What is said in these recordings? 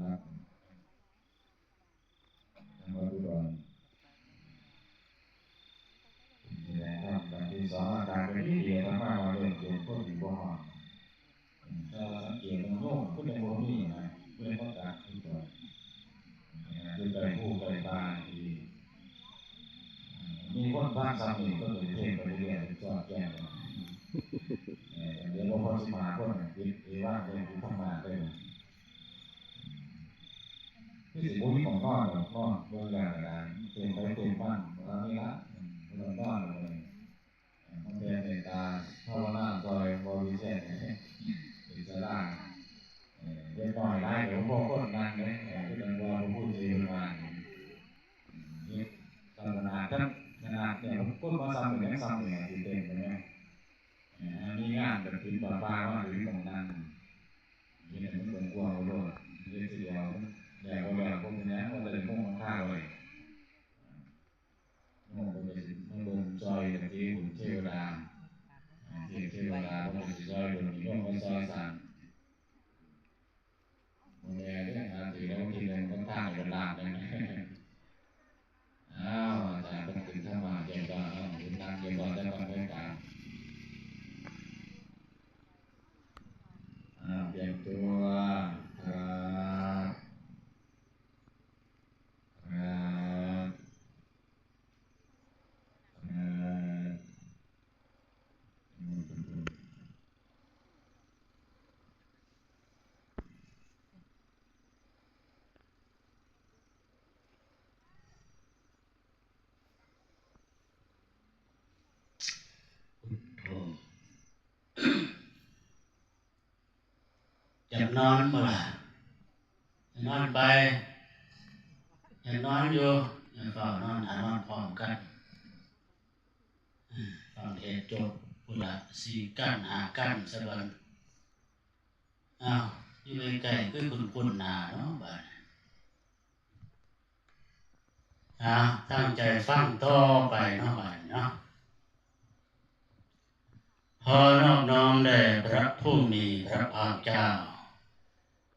ຈັງຫວັດອຸດອນ ແມ່ນແຫຼະ ທຳການທີ່ສອງອາກາດກໍດີໆ ອາດຕະມາວ່າເລີ່ມເປັນຄົນທີ່ບໍ່ຮ້ອນ ແຕ່ວ່າສັງເກດເບິ່ງໂຍມຄືຍັງບໍ່ມີນະ ເພິ່ນບໍ່ຈັດຄືກ່ອນ ຢູ່ໃກ້ພູໃກ້ປ່າທີ່ ມີຄົນຟັງສ່ຳນີ້ ເພິ່ນກໍຊິເພງໄປເລື້ອຍໆ ຈອດແຈ້ງ ເອີ ດຽວບໍ່ພໍສິບຫ້າຄົນ ປິດເອວານເລີຍ ຢູ່ທາງໜ້າເລີຍ ຄືຊິບໍ່ມີໝ່ອງນອນດອກເນາະ ເບິ່ງແລ້ວກໍໄດ້ ເຕັມໄປເຕັມມັນ ວ່ານີ້ລະ ເພິ່ນນອນເລີຍ ມາແຜ່ເມດຕາພາວະນາຊ່ອຍບໍ່ມີແຊນ ເປັນສາລາ ເອີ ເດັກນ້ອຍຫຼາຍກໍບໍ່ພໍຄົນນັ່ງເດ້ ເອີ ຄືຈັ່ງວ່າພະຄູເສເພິ່ນວ່ານີ້ ເຮັດສາມະນາທັງຂະໜາດແຕ່ຄົນມາສ່ຳນີ້ຍັງສ່ຳນີ້ ຊິເຕັມໄປແນວ ເອີ ມີງານກະຖິນຜ້າປ່າມາກໍມີໝ່ອງນັ່ງ ເຮັດໃຫ້ມັນກວ້າງໆໂລດ ເຮັດທີດຽວ ແລ້ວບໍ່ແລ້ວບໍ່ເປັນຫຍັງ ວ່າແຕ່ມຸງຫຼັງຄາໄວ້. ໂຍມເພິ່ນກໍຊິມາເບິ່ງຊ່ອຍເທວະດາ ເທວະດາເພິ່ນກໍຊິຊ່ອຍເບິ່ງ ໂຍມມາຊ່ອຍສ້າງ ບໍ່ແນ່ເດ້ ຫາຖືກລາງວັນທີໜຶ່ງ ມັນທາງເປັນລ້ານໜຶ່ງ ອ້າວ ອາຈານເພິ່ນຂຶ້ນທຳມາແຈ້ງວ່າ ເອົາ ເປັນນັກເກັບບອນຈາກບ້ານແມ່ກາງ ອ້າວ ຕຽມຕົວ ຄັບ ຄັບ ຢາກນອນບໍ່ລະ? ຢາກນອນໄປ? ຢາກນອນຢູ່? ເຝົ້ານອນ ຖ້ານອນພ້ອມກັນ. ຟັງເທດຈົບພຸ້ນລະ ສີ່ກັນ ຫ້າກັນ ສະກ່ອນ. ອ້າວ ຢູ່ໃກ້ໆ ຄືຄຸ້ນໆໜ້າເນາະ ບາດນີ້. ອາ ຕັ້ງໃຈຟັງຕໍ່ໄປເນາະ ບາດນີ້ເນາະ. ຂໍນອບນ້ອມແດ່ພະຜູ້ມີພະພາກເຈົ້າ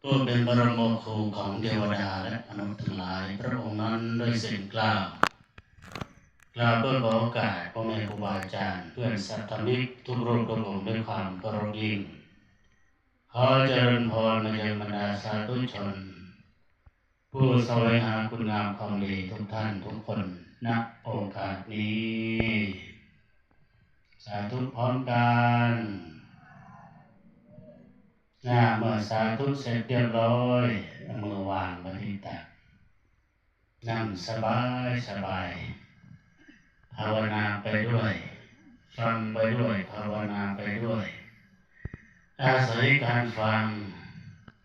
ຜູ້ເປັນປະລົມໂອຄູຂອງເທວະດາ ແລະ ມະນຸດທັງຫຼາຍ ພະອົງນັ້ນດ້ວຍເສຍງກ່າວ ກ່າວເພື່ອຂໍໂອກາດພໍ່ແມ່ຄູບາອາຈານ ເພື່ອນສັດທະມິກທຸກຮູບທຸກອົງດ້ວຍຄວາມເຄົາລົບຍິ່ງ. ຂໍຈະເລີນພອນມາຍັງບັນດາສາທຸຊົນ ຜູ້ສະແຫວງຫາຄຸນງາມຄວາມດີທຸກທ່ານທຸກຄົນ ນະໂອກາດນີ້. ສາທຸພ້ອມກັນ. ນະ ເມື່ອສາທຸເສັດຮຽບຮ້ອຍ ເອົາມືວາງໄວ້ທີ່ຕັກ. ນັ່ງສະບາຍໆ ພາວະນາໄປດ້ວຍ ຟັງໄປດ້ວຍ ພາວະນາໄປດ້ວຍ. ອາໄສການຟັງ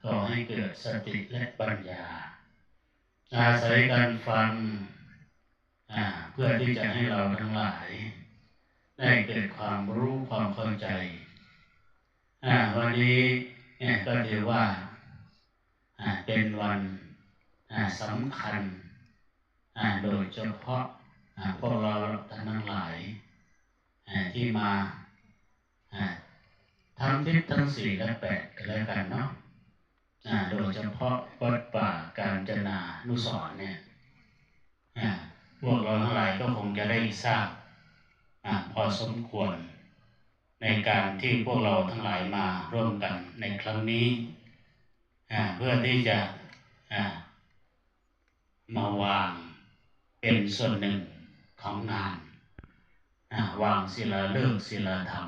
ກໍໃຫ້ເກີດສະຕິ ແລະ ປັນຍາ. ອາໄສການຟັງ ອາ ເພື່ອທີ່ຈະໃຫ້ເຮົາທັງຫຼາຍໄດ້ເກີດຄວາມຮູ້ຄວາມເຂົ້າໃຈ. ອາ ວັນນີ້ ເອີ ກໍຖືວ່າ ອາ ເປັນວັນ ອາ ສຳຄັນ ອາ ໂດຍສະເພາະ ອາ ພວກເຮົາທ່ານທັງຫຼາຍ ອາ ທີ່ມາ ອາ ທັງທິດທັງສີ່ ແລະ ແປດ ກໍແລ້ວກັນເນາະ ອາ ໂດຍສະເພາະວັດປ່າການຈະນານຸສອນເນີ້ຍ ອາ ພວກເຮົາທັງຫຼາຍກໍຄົງຈະໄດ້ຊາບ ອາ ພໍສົມຄວນ ໃນການທີ່ພວກເຮົາທັງຫຼາຍມາຮ່ວມກັນໃນຄັ້ງນີ້ ອາ ເພື່ອທີ່ຈະ ອາ ມາວາງເປັນສ່ວນໜຶ່ງຂອງງານ ອາ ວາງສິລາເລີກສິລາທຳ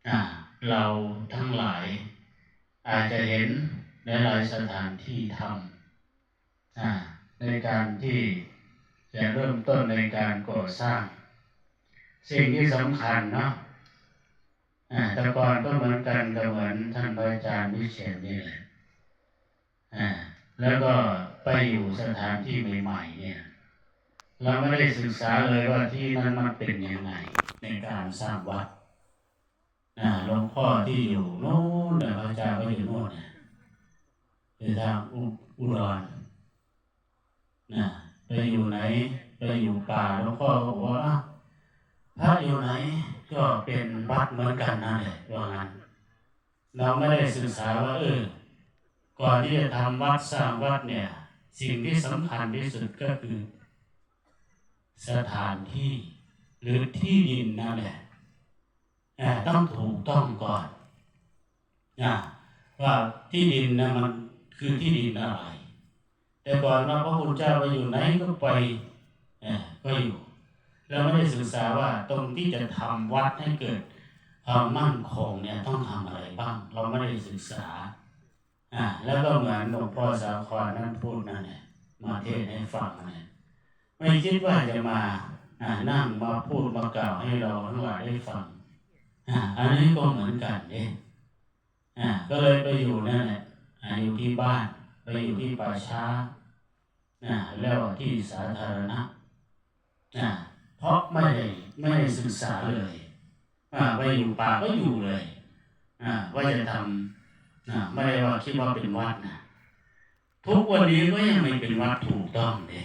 ອາ ເຮົາທັງຫຼາຍອາດຈະເຫັນຫຼາຍໆສະຖານທີ່ທຳ ອາ ໃນການທີ່ຈະເລີ່ມຕົ້ນໃນການກໍ່ສ້າງ ສິ່ງທີ່ສຳຄັນເນາະ ອາ ແຕ່ກ່ອນກໍເໝືອນກັນ ກໍເໝືອນທ່ານພະອາຈານວິເຊນນີ້ແຫຼະ ອາ ແລ້ວກໍໄປຢູ່ສະຖານທີ່ໃໝ່ໆເນີ້ຍ ເຮົາບໍ່ໄດ້ສຶກສາເລີຍວ່າທີ່ນັ້ນມັນເປັນຍັງໄງ ໃນການສ້າງວັດ ນະ ຫຼວງພໍ່ທີ່ຢູ່ໂນ້ນນະ ພະອາຈານກໍຢູ່ໂນ້ນນະ ຢູ່ທາງອຸ ອຸດອນນະ ໄປຢູ່ໃນ ໄປຢູ່ປ່າ ຫຼວງພໍ່ກໍບອກວ່າ ພະຢູ່ໃນກໍເປັນວັດເໝືອນກັນນັ້ນແຫຼະ ວ່າຊັ້ນ. ເຮົາບໍ່ໄດ້ສຶກສາວ່າ ເອີ ກ ກ່ອນທີ່ຈະທຳວັດ ສ້າງວັດເນ່ຍ ສິ່ງທີ່ສຳຄັນທີ່ສຸດກໍຄືສະຖານທີ່ ຫຼື ທີ່ດິນນັ້ນແຫຼະ ອາ ຕ້ອງຖືກຕ້ອງກ່ອນ ອາ ວ່າທີ່ດິນນະມັນຄືທີ່ດິນອະໄລ. ແຕ່ກ່ອນວ່າພະພຸດທະເຈົ້າໄປຢູ່ໃນກໍໄປ ເອີ ກໍຢູ່ ແລ້ວບໍ່ໄດ້ສຶກສາວ່າຕົງທີ່ຈະທຳວັດໃຫ້ເກີດຄວາມໝັ້ນຄົງເນ່ຍ ຕ້ອງທຳອະໄລບ້າງ ເຮົາບໍ່ໄດ້ສຶກສາ. ອາ ແລ້ວກໍເໝືອນຫຼວງພໍ່ສາຄອນນັ້ນພູດນັ້ນແຫຼະ ມາເທດໃຫ້ຟັງນັ້ນແຫຼະ ໄມ່ຄິດວ່າຈະມາ ອາ ນັ່ງມາພູດມາກ່າວໃຫ້ເຮົາທັງຫຼາຍໄດ້ຟັງ ອາ ອັນນີ້ກໍເໝືອນກັນເດ້. ອາ ກໍເລີຍໄປຢູ່ນັ້ນແຫຼະ ອາ ຢູ່ທີ່ບ້ານ ໄປຢູ່ທີ່ປ່າຊ້າ ອາ ແລ້ວທີ່ສາທາລະນະ ອາ ເພາະໄມ່ໄດ້ ໄມ່ໄດ້ສຶກສາເລີຍ ອາ ໄປຢູ່ປ່າກໍຢູ່ເລີຍ ອາ ວ່າຈະທຳ ອາ ບໍ່ໄດ້ວ່າຄິດວ່າເປັນວັດນະ ທຸກວັນນີ້ກໍຍັງໄມ່ເປັນວັດຖືກຕ້ອງເດ້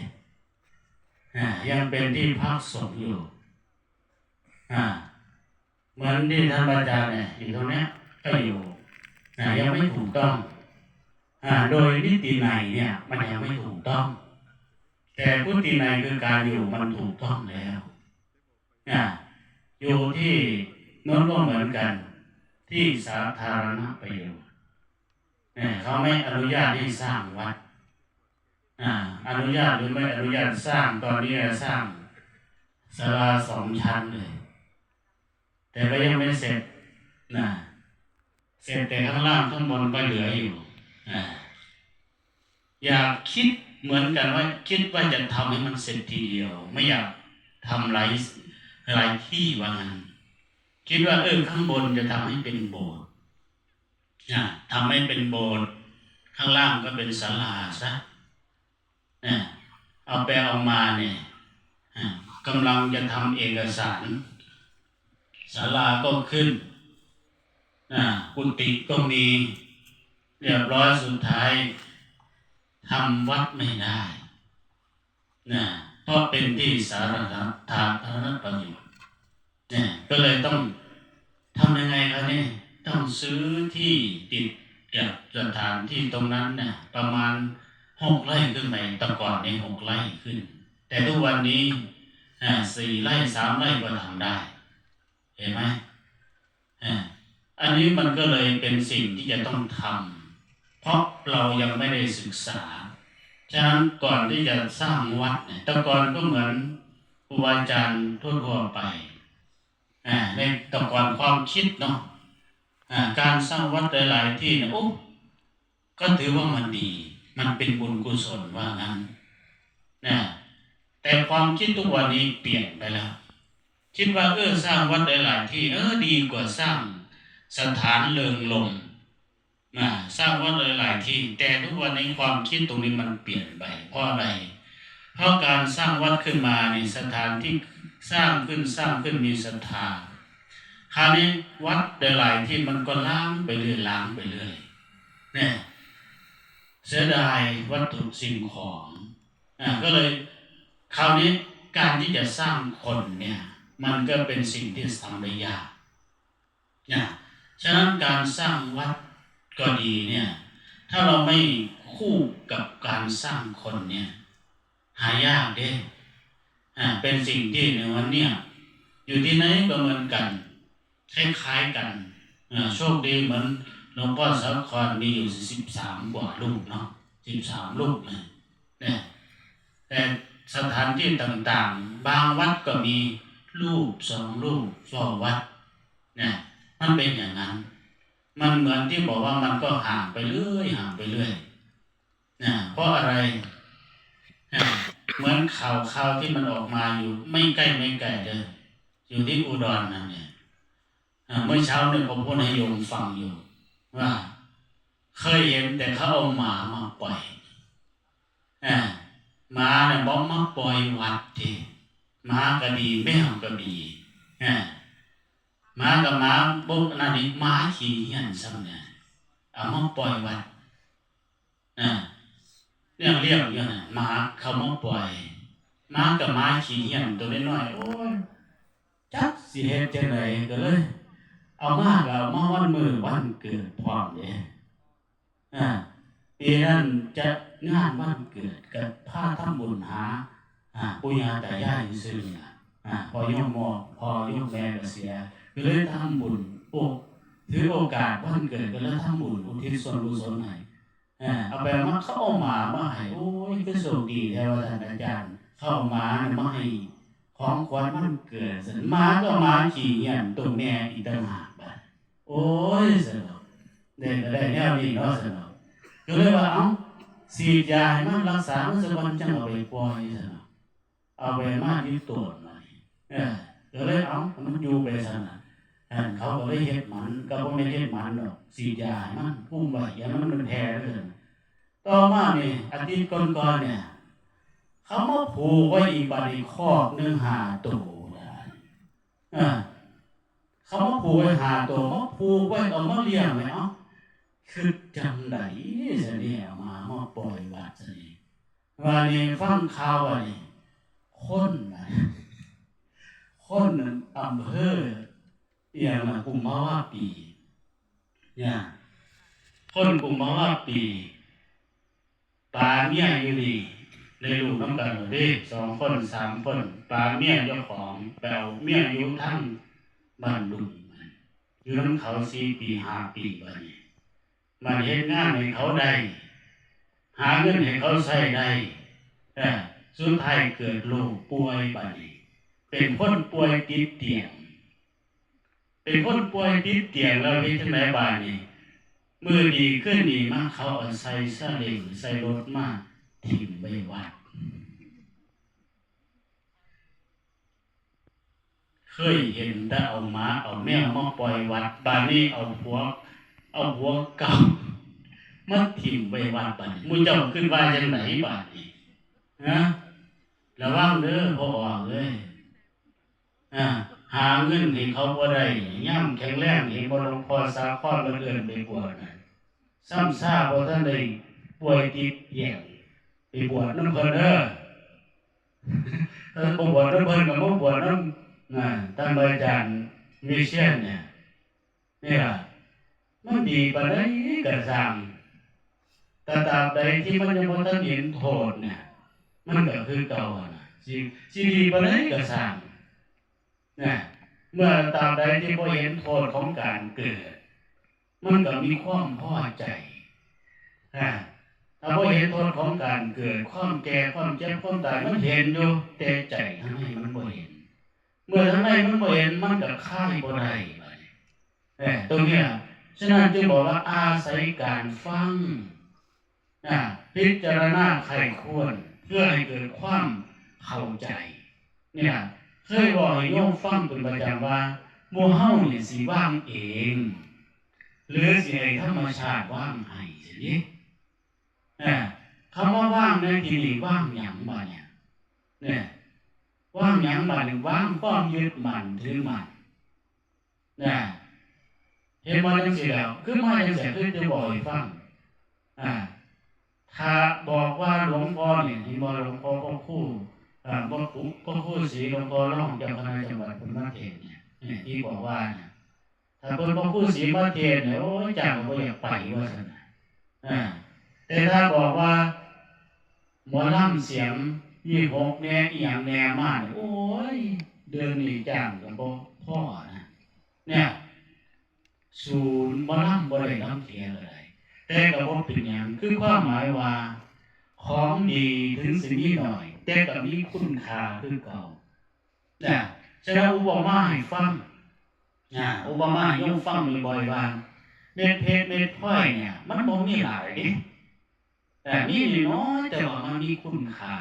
ອາ ຍັງເປັນທີ່ພັກສົງຢູ່ ອາ ເໝືອນທີ່ທ່ານພະອາຈານເນ່ຍ ຢູ່ຕົງເນີ້ຍ ກໍຢູ່ ອາ ຍັງໄມ່ຖືກຕ້ອງ ອາ ໂດຍນິຕິໄນເນ່ຍ ມັນຍັງໄມ່ຖືກຕ້ອງ ແຕ່ກຸຕິໄນຄືການຢູ່ມັນຖືກຕ້ອງແລ້ວ ອາ ຢູ່ທີ່ໂນ້ນກໍເໝືອນກັນ ທີ່ສາທາລະນະໄປຢູ່ ເອີ ເຂົາໄມ່ອະນຸຍາດໃຫ້ສ້າງວັດ ອາ ອະນຸຍາດ ຫຼື ໄມ່ອະນຸຍາດສ້າງ ຕອນນີ້ສ້າງສາລາສອງຊັ້ນເລີຍ ແຕ່ກໍຍັງໄມ່ເສັດນະ ເສັດແຕ່ຂ້າງລ່າງ ຂ້າງບົນກໍເຫຼືອຢູ່ ອາ ຢ່າຄິດເໝືອນກັນວ່າ ຄິດວ່າຈະທຳໃຫ້ມັນເສັດທີດຽວ ໄມ່ຢາກທຳຫຼາຍ ຫຼາຍທີ່ວ່າຊັ້ນ ຄິດວ່າ ເອີ ຂ້າງບົນຈະທຳໃຫ້ເປັນໂບດ ອາ ທຳໃຫ້ເປັນໂບດ ຂ້າງລ່າງກໍເປັນສາລາຊະ ອາ ເອົາໄປເອົາມານີ້ ອາ ກຳລັງຈະທຳເອກະສານ ສາລາກໍຂຶ້ນ ອາ ກຸຕິກໍມີ ຮຽບຮ້ອຍ ສຸດທ້າຍທຳວັດໄມ່ໄດ້ ນະ ເພາະເປັນທີ່ສາທາລະນະປະໂຫຍດ ເອີ ກໍເລີຍຕ້ອງທຳຍັງໄງຄະນີ້? ຕ້ອງຊື້ທີ່ຕິດກັບສະຖານທີ່ຕົງນັ້ນນະ ປະມານຫົກໄຮ່ຂຶ້ນໄປ ແຕ່ກ່ອນນີ້ຫົກໄຮ່ຂຶ້ນ ແຕ່ທຸກວັນນີ້ ອາ ສີ່ໄຮ່ ສາມໄຮ່ກໍທຳໄດ້ ເຫັນໄໝ? ອາ ອັນນີ້ມັນກໍເລີຍເປັນສິ່ງທີ່ຈະຕ້ອງທຳ ເພາະເຮົາຍັງໄມ່ໄດ້ສຶກສາ. ສະນັ້ນ ກ່ອນທີ່ຈະສ້າງວັດເນຍ ແຕ່ກ່ອນກໍເໝືອນຄູບາອາຈານທົ່ວໆໄປ ອາ ໃນແຕ່ກ່ອນຄວາມຄິດເນາະ ອາ ການສ້າງວັດຫຼາຍໆທີ່ນະ ໂອ້ ກໍຖືວ່າມັນດີ ມັນເປັນບຸນກຸສົນວ່າຊັ້ນນະ ແຕ່ຄວາມຄິດທຸກວັນນີ້ປ່ຽນໄປແລ້ວ ຄິດວ່າ ເອີ ສ້າງວັດຫຼາຍໆທີ່ ເອີ ດີກວ່າສ້າງສະຖານເລີງລົມນະ ສ້າງວັດຫຼາຍໆທີ່ ແຕ່ທຸກວັນນີ້ຄວາມຄິດຕົງນີ້ມັນປ່ຽນໄປ ເພາະອະໄລ? ເພາະການສ້າງວັດຂຶ້ນມານີ້ ສະຖານທີ່ສ້າງຂຶ້ນ ສ້າງຂຶ້ນມີສັດທາ ຄາວນີ້ວັດຫຼາຍໆທີ່ມັນກໍລ້າງໄປເລື້ອຍ ລ້າງໄປເລື້ອຍ ແນ່ ເສຍດາຍວັດຖຸສິ່ງຂອງ ອາ ກໍເລີຍ ຄາວນີ້ການທີ່ຈະສ້າງຄົນເນຍ ມັນກໍເປັນສິ່ງທີ່ທຳໄດ້ຍາກນະ. ສະນັ້ນການສ້າງວັດກໍດີເນຍ ຖ້າເຮົາໄມ່ຄູ່ກັບການສ້າງຄົນເນຍ ຫາຍາກເດ້ ອາ ເປັນສິ່ງທີ່ໃນວັນເນຍ ຢູ່ທີ່ໃດກໍເໝືອນກັນ ຄ້າຍໆກັນ ເອີ ໂຊກດີເໝືອນຫຼວງພໍ່ສາຄອນມີຢູ່ສິບສາມກວ່າຮູບເນາະ ສິບສາມຮູບນະ ແຕ່ສະຖານທີ່ຕ່າງໆ ບາງວັດກໍມີຮູບສອງຮູບເຝົ້າວັດນະ ມັນເປັນຢ່າງນັ້ນ ມັນເໝືອນທີ່ບອກວ່າມັນກໍຫ່າງໄປເລື້ອຍ ຫ່າງໄປເລື້ອຍ ນະ ເພາະອະໄລ? ນະ ເໝືອນຂ່າວ ຂ່າວທີ່ມັນອອກມາຢູ່ໄມ່ໃກ້ໄມ່ໄກເດີ ຢູ່ທີ່ອຸດອນນັ້ນແຫຼະ ອາ ເມື່ອເຊົ້ານີ້ກໍເວົ້າໃຫ້ໂຍມຟັງຢູ່ວ່າ ເຄີຍເຫັນແຕ່ເຂົາເອົາໝາມາປ່ອຍ ອາ ໝານະບໍ່ມາປ່ອຍວັດເດ ໝາກໍດີ ແມວກໍດີ ອາ ໝາກໍໝາ ບໍ່ ອັນນັ້ນອີກ ໝາຂີ້ເຫ້ຍນຊ້ຳນະ ເອົາມາປ່ອຍວັດ ອາ ລ້ຽງ ລ້ຽງຢູ່ຫັ້ນນະ ໝາເຂົາມາປ່ອຍ ໝາກໍໝາຂີ້ເຫ້ຍນໂຕນ້ອຍໆ ໂອ້ຍ ຈັກຊິເຮັດຈັ່ງໃດ ກໍເລີຍເອົາມາ ກໍເອົາມາວັນມື້ວັນເກີດພ້ອມເດ້ ອາ ປີນັ້ນຈັດງານວັນເກີດ ກໍພາທຳບຸນຫາ ອ່າ ປູ່ຍ່າຕາຍາຍຊື່ໆນີ້ລະ ອ່າ ພໍ່ໂຍມໝໍ ພໍ່ໂຍມແມ່ກໍເສຍ ກໍເລີຍທຳບຸນ ໂອ ຖືໂອກາດວັນເກີດ ກໍເລີຍທຳບຸນອຸທິດສ່ວນກຸສົນໃຫ້ ເອີ ເອົາໄປເອົາມາ ເຂົາເອົາໝາມາໃຫ້ ໂອ້ຍ ຄືໂຊກດີແທ້ວ່າຊັ້ນ ອາຈານ ເຂົາເອົາໝານັ້ນມາໃຫ້ຂອງຂວັນວັນເກີດ ຊັ້ນ ໝາກໍໝາຂີ້ເຫຍື້ອນຕົວແມ່ອີກຕ່າງຫາກ ບາດ ໂອ້ຍ ຊັ້ນດອກ ໄດ້ກໍໄດ້ແນວນີ້ເນາະ ຊັ້ນດອກ ກໍເລີຍວ່າ ເອົ້າ ສີດຢາໃຫ້ມັນ ລັກສາມັນຊະກ່ອນ ຈັ່ງເອົາໄປປ່ອຍ ຊັ້ນດອກ ເອົາໄປມາຍຶດໂຕນ ບາດນີ້ ເອີ ກໍເລີຍ ເອົ້າ ໃຫ້ມັນຢູ່ໄປຊັ້ນນະ ອັນ ເຂົາກໍເລີຍເຮັດໝັນ ກໍບໍ່ແມ່ນເຮັດໝັນດອກ ສີດຢາໃຫ້ມັນ ກຸມໄວ້ ຢ່າໃຫ້ມັນແຜ່ເລີຍ ຕໍ່ມານີ້ ອາທິດກ່ອນໆ ນີ້ ເຂົາມາຜູກໄວ້ອີກ ບາດນີ້ ຄອກໜຶ່ງຫ້າໂຕ ເອີ ເຂົາມາຜູກໄວ້ຫ້າໂຕ ມາຜູກໄວ້ ເອົາມາລ້ຽງໄວ້ ເອົ້າ ຄິດຈັ່ງໃດຊັ້ນນີ້ ເອົາມາ ມາປ່ອຍວັດຊັ້ນນີ້ ບາດນີ້ຟັງຂ່າວ ບາດນີ້ ຄົນ ຄົນອຳເພີ ອີຫຍັງລະ ກຸມພາວາປີ ຍາ ຄົນກຸມພາວາປີ ປາເມຍຢູ່ນີ້ ໄດ້ລູກນຳກັນເດ້ ສອງຄົນ ສາມຄົນ ປາເມຍເຈົ້າຂອງ ໄປເອົາເມຍຢູ່ທາງບ້ານດຸງ ຢູ່ນຳເຂົາສີ່ປີ ຫ້າປີ ບາດນີ້ ມັນເຮັດງານໃຫ້ເຂົາໄດ້ ຫາເງິນໃຫ້ເຂົາໃຊ້ໄດ້ ເອີ ສຸດທ້າຍເກີດໂລກປ່ວຍ ບາດນີ້ ເປັນຄົນປ່ວຍຕິດຕຽງ ເປັນຄົນປ່ວຍຕິດຕຽງແລ້ວເຮັດຈັ່ງໃດບາດນີ້? ມື້ດີຄືນດີມາ ເຂົາເອົາໃສ່ຊາເລັງ ໃສ່ລົດມາຖິ້ມໄວ້ວັດ. ເຄີຍເຫັນແຕ່ເອົາໝາເອົາແມວມາປ່ອຍວັດ ບາດນີ້ເອົາຜົວ ເອົາຜົວເກົ່າມາຖິ້ມໄວ້ວັດ ບາດນີ້ໝູ່ເຈົ້າຄິດວ່າຈັ່ງໃດບາດນີ້? ຮະ ລະວັງເດີພໍ່ອອກເອີຍ ອາ ຫາເງິນໃຫ້ເຂົາບໍ່ໄດ້ ຍາມແຂງແຮງເຫັນບໍ່ ຫຼວງພໍ່ສາຄອນເພິ່ນເອີ້ນໄປບວດນະ ຊ້ຳຊາບໍ່ທັນໄດ້ປ່ວຍຕິດຕຽງ ໄປບວດນຳເພິ່ນເດີ ເອີ ບໍ່ບວດນຳເພິ່ນກໍມາບວດນຳ ນະ ທ່ານພະອາຈານວິເຊຍນນີ້ ນີ້ລະ ມັນດີປານໃດກໍຊ່າງ ແຕ່ຕາບໃດທີ່ມັນຍັງບໍ່ທັນເຫັນໂທດນະ ມັນກໍຄືເກົ່າຫັ້ນນະ ຊິ ຊິດີປານໃດກໍຊ່າງ ນະ ເມື່ອຕາບໃດທີ່ບໍ່ເຫັນໂທດຂອງການເກີດ ມັນກໍມີຄວາມພໍໃຈ ອາ ຖ້າບໍ່ເຫັນໂທດຂອງການເກີດ ຄວາມແກ່ ຄວາມເຈັບ ຄວາມຕາຍ ມັນເຫັນຢູ່ ແຕ່ໃຈທາງໃນມັນບໍ່ເຫັນ ເມື່ອທາງໃນມັນບໍ່ເຫັນ ມັນກໍຄາຍບໍ່ໄດ້ບາດນີ້ ເອີ ຕົງນີ້ລະ ສະນັ້ນຈຶ່ງບອກວ່າອາໄສການຟັງ ນະ ພິຈາລະນາໃຄ່ຄວນ ເພື່ອໃຫ້ເກີດຄວາມເຂົ້າໃຈ ນີ້ລະ ເຄີຍເວົ້າໃຫ້ໂຍມຟັງເປັນປະຈຳວ່າ ໝູ່ເຮົານີ້ຊິວາງເອງ ຫຼື ຊິໃຫ້ທຳມະຊາດວາງໃຫ້ຊີ້ເດ ນະ ຄຳວ່າວາງໃນທີ່ນີ້ ວາງຫຍັງບາດນີ້? ນະ ວາງຫຍັງບາດນີ້? ວາງຄວາມຍຶດໝັ້ນຖືໝັ້ນ ນະ ເຫັນບໍ່? ຈັ່ງຊີ້ແຫຼະ ຄືມາຈັ່ງຊີ້ ຄືຈະບອກໃຫ້ຟັງ ອາ ຖ້າບອກວ່າຫຼວງພໍ່ນີ້ ເຫັນບໍ່? ຫຼວງພໍ່ພະຄູ ອາ ພະຄູ ພະຄູສີ ຫຼວງພໍ່ລອງເຈົ້າຄະນະຈັງຫວັດເພິ່ນມາເທດນະ ທີ່ບອກວ່ານະ ຖ້າເພິ່ນພະຄູສີມາເທດນະ ໂອ້ຍ ຈ້າງກໍບໍ່ຢາກໄປວ່າຊັ້ນນະ ອາ ແຕ່ຖ້າບອກວ່າ ໝໍລຳສຽງວິຫົກແດ່ ອີ່ຫຍັງແດ່ມານີ້ ໂອ້ຍ ເດືອນນີ້ຈ້າງກໍບໍ່ພໍນະ ເນຍ ສູນໝໍລຳບໍ່ໄດ້ລຳເທື່ອກໍໄດ້ ແຕ່ກໍບໍ່ເປັນຫຍັງ ຄືຄວາມໝາຍວ່າ ຂອງດີເຖິງຊິມີໜ້ອຍ ແຕ່ກໍມີຄຸນຄ່າຄືເກົ່າ ນະ ສະນັ້ນອຸປະມາໃຫ້ຟັງ ນະ ອຸປະມາໃຫ້ໂຍມຟັງບ່ອຍໆ ວ່າ ເມັດເພັດເມັດພອຍເນຍ ມັນບໍ່ມີຫຼາຍເດ້ ແຕ່ມີນ້ອຍໆ ແຕ່ວ່າມັນມີຄຸນຄ່າ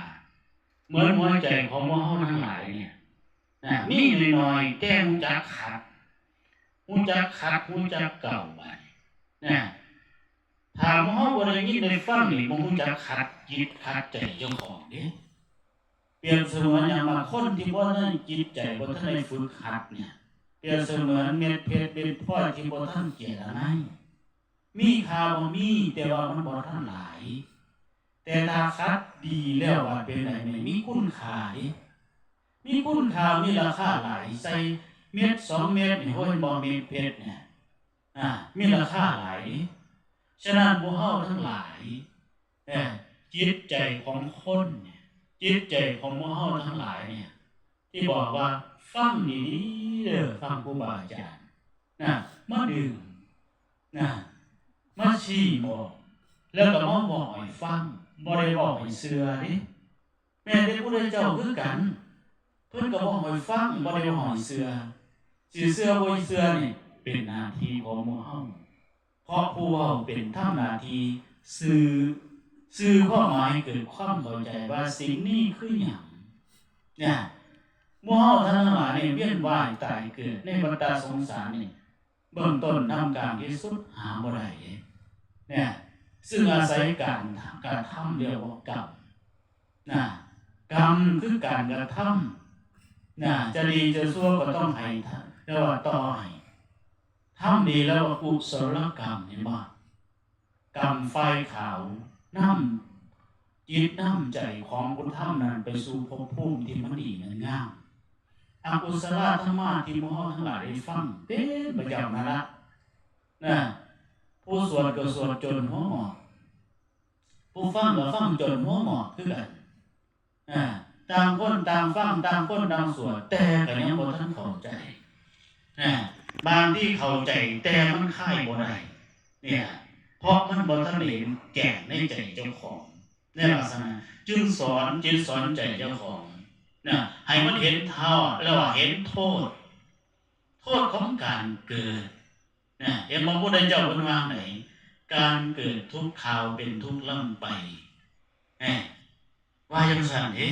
ເໝືອນຫົວໃຈຂອງໝູ່ເຮົາທັງຫຼາຍເນຍ ນະ ມີນ້ອຍໆ ແຕ່ຮູ້ຈັກຂັດ ຮູ້ຈັກຂັດ ຮູ້ຈັກເກົ່າ ບາດນີ້ ນະ ຖ້າໝູ່ເຮົາບໍ່ໄດ້ຍິນໄດ້ຟັງນີ້ ບໍ່ຮູ້ຈັກຂັດຈິດຂັດໃຈເຈົ້າຂອງເດ້. ປຽບສະເໝືອນຫຍັງວ່າ ຄົນທີ່ບໍ່ໄດ້ຈິດໃຈ ບໍ່ທັນໄດ້ຝຶກຫັດເນຍ ປຽບສະເໝືອນເມັດເພັດເມັດພອຍທີ່ບໍ່ທັນເກຍລະໄນ ມີຄ່າບໍ່ມີ ແຕ່ວ່າມັນບໍ່ທັນຫຼາຍ ແຕ່ຖ້າຂັດດີແລ້ວ ບາດເປັນໃດແມ່ນມີຄຸນຄ່າເດ້ ມີຄຸນຄ່າ ມີລາຄາຫຼາຍ ໃສ່ເມັດສອງເມັດນີ້ ໂອ້ຍ ບໍ່ ເມັດເພັດເນຍ ອາ ມີລາຄາຫຼາຍເດ້. ສະນັ້ນ ໝູ່ເຮົາທັງຫຼາຍ ເອີ ຈິດໃຈຂອງຄົນເນຍ ຈິດໃຈຂອງໝູ່ເຮົາທັງຫຼາຍເນຍ ທີ່ບອກວ່າ ຟັງດີໆເດີ ຟັງຄູບາອາຈານນະ ມາດຶງນະ ມາຊີ້ບອກ ແລ້ວກໍມາເວົ້າໃຫ້ຟັງ ບໍ່ໄດ້ເວົ້າໃຫ້ເຊື່ອເດ້. ແມ່ນແຕ່ພະພຸດທະເຈົ້າຄືກັນ ເພິ່ນກໍເວົ້າໃຫ້ຟັງ ບໍ່ໄດ້ເວົ້າໃຫ້ເຊື່ອ. ຊິເຊື່ອບໍ່ເຊື່ອນີ້ ເປັນໜ້າທີ່ຂອງໝູ່ເຮົາ ເພາະຜູ້ເວົ້າເປັນທຳໜ້າທີ່ສື່ ສື່ຄວາມໝາຍໃຫ້ເກີດຄວາມເຂົ້າໃຈວ່າສິ່ງນີ້ຄືຫຍັງ. ນະ ໝູ່ເຮົາທ່ານທັງຫຼາຍນີ້ ວຽນວ່າຍຕາຍເກີດໃນວັດຕະສົງສານນີ້ ເບື້ອງຕົ້ນທຳການທີ່ສຸດຫາບໍ່ໄດ້ເດ້ ເນຍ ຊຶ່ງອາໄສການກະທຳ ເອີ້ນວ່າກຳ ນະ ກຳຄືການກະທຳ ນະ ຈະດີຈະຊົ່ວກໍຕ້ອງໃຫ້ ເອີ້ນວ່າຕໍ່ໃຫ້ ທຳດີແລ້ວວ່າກຸສົລກຳ ເຫັນບໍ່? ກຳຝ້າຍຂາວ ນຳຈິດນຳໃຈຂອງຜູ້ທຳນັ້ນໄປສູ່ພົບພູມທີ່ມັນດີມັນງາມ. ອະກຸສະລະທຳມະທີ່ໝູ່ເຮົາທັງຫຼາຍໄດ້ຟັງເປັນປະຈຳຫັ້ນລະ ນະ ຜູ້ສວດກໍສວດຈົນຫົວງອກ ຜູ້ຟັງກໍຟັງຈົນຫົວງອກຄືກັນ. ອາ ຕ່າງຄົນຕ່າງຟັງ ຕ່າງຄົນຕ່າງສວດ ແຕ່ກໍຍັງບໍ່ທັນເຂົ້າໃຈ. ອາ ບາງທີເຂົ້າໃຈ ແຕ່ມັນຄາຍບໍ່ໄດ້ ເນຍ ເພາະມັນບໍ່ທັນໄດ້ເຫັນແຈ້ງໃນໃຈເຈົ້າຂອງ ໃນລັກສະນະ ຈຶ່ງສອນຈິດສອນໃຈເຈົ້າຂອງນະ ໃຫ້ມັນເຫັນໂທດ ແລ້ວວ່າເຫັນໂທດ ໂທດຂອງການເກີດນະ. ເຫັນບໍ່? ພະພຸດທະເຈົ້າເພິ່ນວ່າໃດ? ການເກີດທຸກຄາວເປັນທຸກລ້ຳໄປ ແນ່ ວ່າຈັ່ງຊັ້ນເດ້.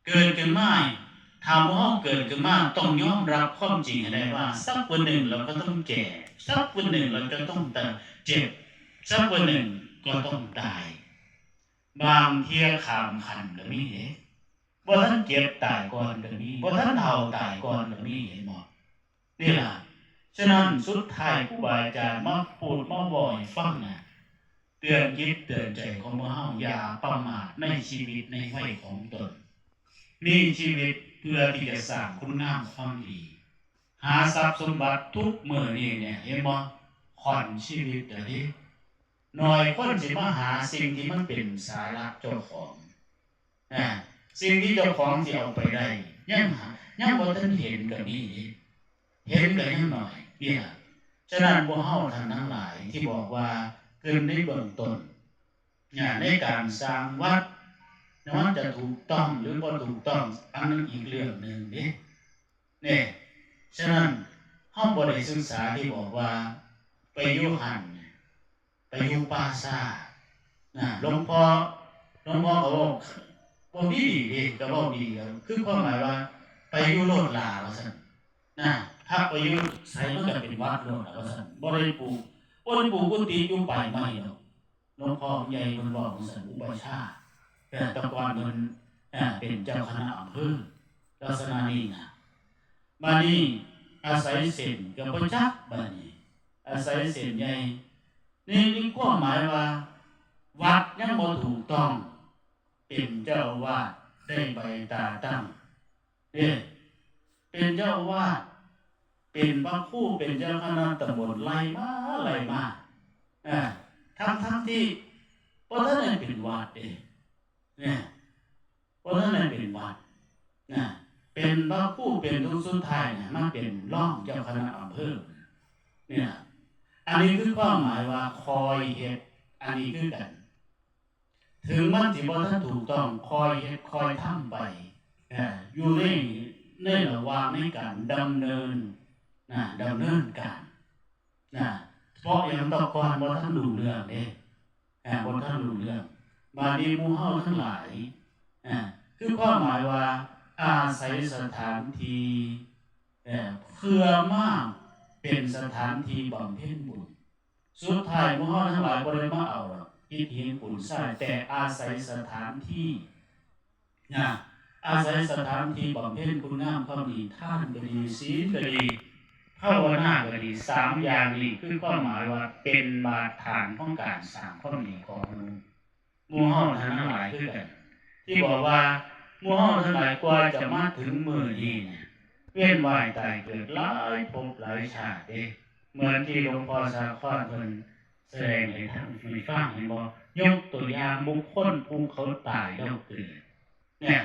ເກີດຂຶ້ນມາ ຖ້າໝູ່ເຮົາເກີດຂຶ້ນມາ ຕ້ອງຍອມຮັບຄວາມຈິງໃຫ້ໄດ້ວ່າ ສັກວັນໜຶ່ງເຮົາກໍຕ້ອງແກ່ ສັກວັນໜຶ່ງເຮົາຈະຕ້ອງເຈັບ ສັກວັນໜຶ່ງກໍຕ້ອງຕາຍ. ບາງເທື່ອຂ້າມຂັ້ນກໍມີເດ້ ບໍ່ທັນເຈັບຕາຍກ່ອນກໍມີ ບໍ່ທັນເຖົ້າຕາຍກ່ອນກໍມີ ເຫັນບໍ່? ນີ້ລະ ສະນັ້ນສຸດທ້າຍຄູບາອາຈານມາພູດມາເວົ້າໃຫ້ຟັງນະ ເຕືອນຈິດເຕືອນໃຈຂອງພວກເຮົາ ຢ່າປະໝາດໃນຊີວິດໃນໄວຂອງຕົນ. ມີຊີວິດເພື່ອທີ່ຈະສ້າງຄຸນງາມຄວາມດີ ຫາຊັບສົມບັດທຸກມື້ນີ້ເນຍ ເຫັນບໍ່? ຂ້ອນຊີວິດເດີເດ. ໜ້ອຍຄົນຊິມາຫາສິ່ງທີ່ມັນເປັນສາລະເຈົ້າຂອງ. ນະ ສິ່ງທີ່ເຈົ້າຂອງຊິເອົາໄປໄດ້ ຍັງຫາ ຍັງບໍ່ທັນເຫັນກໍມີເດ້ ເຫັນກໍຍັງໜ້ອຍນີ້ລະ. ສະນັ້ນ ພວກເຮົາທ່ານທັງຫຼາຍທີ່ບອກວ່າເກີດໃນເບື້ອງຕົ້ນນະ ໃນການສ້າງວັດນະ ມັນຈະຖືກຕ້ອງ ຫຼື ບໍ່ຖືກຕ້ອງ ອັນນັ້ນອີກເລື່ອງໜຶ່ງເດ້ ເນ. ສະນັ້ນ ເຮົາບໍ່ໄດ້ສຶກສາທີ່ບອກວ່າໄປຢູ່ຫັ້ນ ໄປຢູ່ປ່າຊ້ານະ ຫຼວງພໍ່ ຫຼວງພໍ່ກໍເວົ້າ ເວົ້າດີໆເດ້ ກໍເວົ້າດີ ກໍຄືຄວາມໝາຍວ່າໄປຢູ່ໂລດລາວ່າຊັ້ນນະ ພະໄປຢູ່ໃສມັນກໍເປັນວັດໂລດລາວ່າຊັ້ນ ບໍ່ໄດ້ປູກ ບໍ່ໄດ້ປູກກຸຕິຢູ່ປາຍໄມ້ດອກ. ຫຼວງພໍ່ໃຫຍ່ເພິ່ນເວົ້າຈັ່ງຊັ້ນ ອຸປະຊາ ແຕ່ ແຕ່ກ່ອນເພິ່ນ ເປັນເຈົ້າຄະນະອຳເພີ ລັກສະນະນີ້ນະ. ບາດນີ້ອາໄສເສັ້ນກໍບໍ່ຈັກ ບາດນີ້ອາໄສເສັ້ນໃຫຍ່ ນີ້ມີຄວາມໝາຍວ່າ ວັດຍັງບໍ່ຖືກຕ້ອງ ເປັນເຈົ້າອາວາດໄດ້ໃບຕາຕັ້ງເດ້ ເປັນເຈົ້າອາວາດ ເປັນພະຄູ ເປັນເຈົ້າຄະນະຕຳບົນ ໄລ່ມາ ໄລ່ມາ ເອີ ທັງໆທີ່ບໍ່ທັນໄດ້ເປັນວັດເດ້ ເນຍ ບໍ່ທັນໄດ້ເປັນວັດນະ ເປັນພະຄູ ເປັນ ສຸດທ້າຍນະ ມາເປັນຮອງເຈົ້າຄະນະອຳເພີນີ້ລະ. ອັນນີ້ຄືຄວາມໝາຍວ່າຄອຍເຮັດ ອັນນີ້ຄືກັນ ເຖິງມັນຊິບໍ່ທັນຖືກຕ້ອງ ຄອຍເຮັດ ຄອຍທຳໄປ ເອີ ຢູ່ໃນ ໃນລະຫວ່າງໃນການດຳເນີນນະ ດຳເນີນການນະ ເພາະຫຍັງ? ແຕ່ກ່ອນບໍ່ທັນຮູ້ເລື່ອງເດ້ ເອີ ບໍ່ທັນຮູ້ເລື່ອງ. ບາດນີ້ໝູ່ເຮົາທັງຫຼາຍ ເອີ ຄືຄວາມໝາຍວ່າອາໄສສະຖານທີ່ ເອີ ເພື່ອມາເປັນສະຖານທີ່ບຳເພັນບຸນ. ສຸດທ້າຍໝູ່ເຮົາທັງຫຼາຍບໍ່ໄດ້ມາເອົາດອກ ອິດຫີນປູນຊາຍ ແຕ່ອາໄສສະຖານທີ່ນະ ອາໄສສະຖານທີ່ບຳເພັນຄຸນງາມຄວາມດີ ທານກໍດີ ศีລກໍດີ ພາວະນາກໍດີ ສາມຢ່າງນີ້ຄືຄວາມໝາຍວ່າເປັນບາດຖານຂອງການສ້າງຄວາມດີຂອງມະນຸດ. ໝູ່ເຮົາທ່ານທັງຫຼາຍຄືກັນ ທີ່ບອກວ່າ ໝູ່ເຮົາທັງຫຼາຍກວ່າຈະມາເຖິງມື້ນີ້ນະ ວຽນວ່າຍຕາຍເກີດຫຼາຍພົບຫຼາຍຊາດເດ້ ເໝືອນທີ່ຫຼວງພໍ່ສາຄອນເພິ່ນ ສະແດງໃຫ້ທາງໃຫ້ຟັງ ເຫັນບໍ່? ຍົກຕົວຢ່າງບຸກຄົນຜູ້ເຂົາຕາຍແລ້ວເກີດ ເນຍ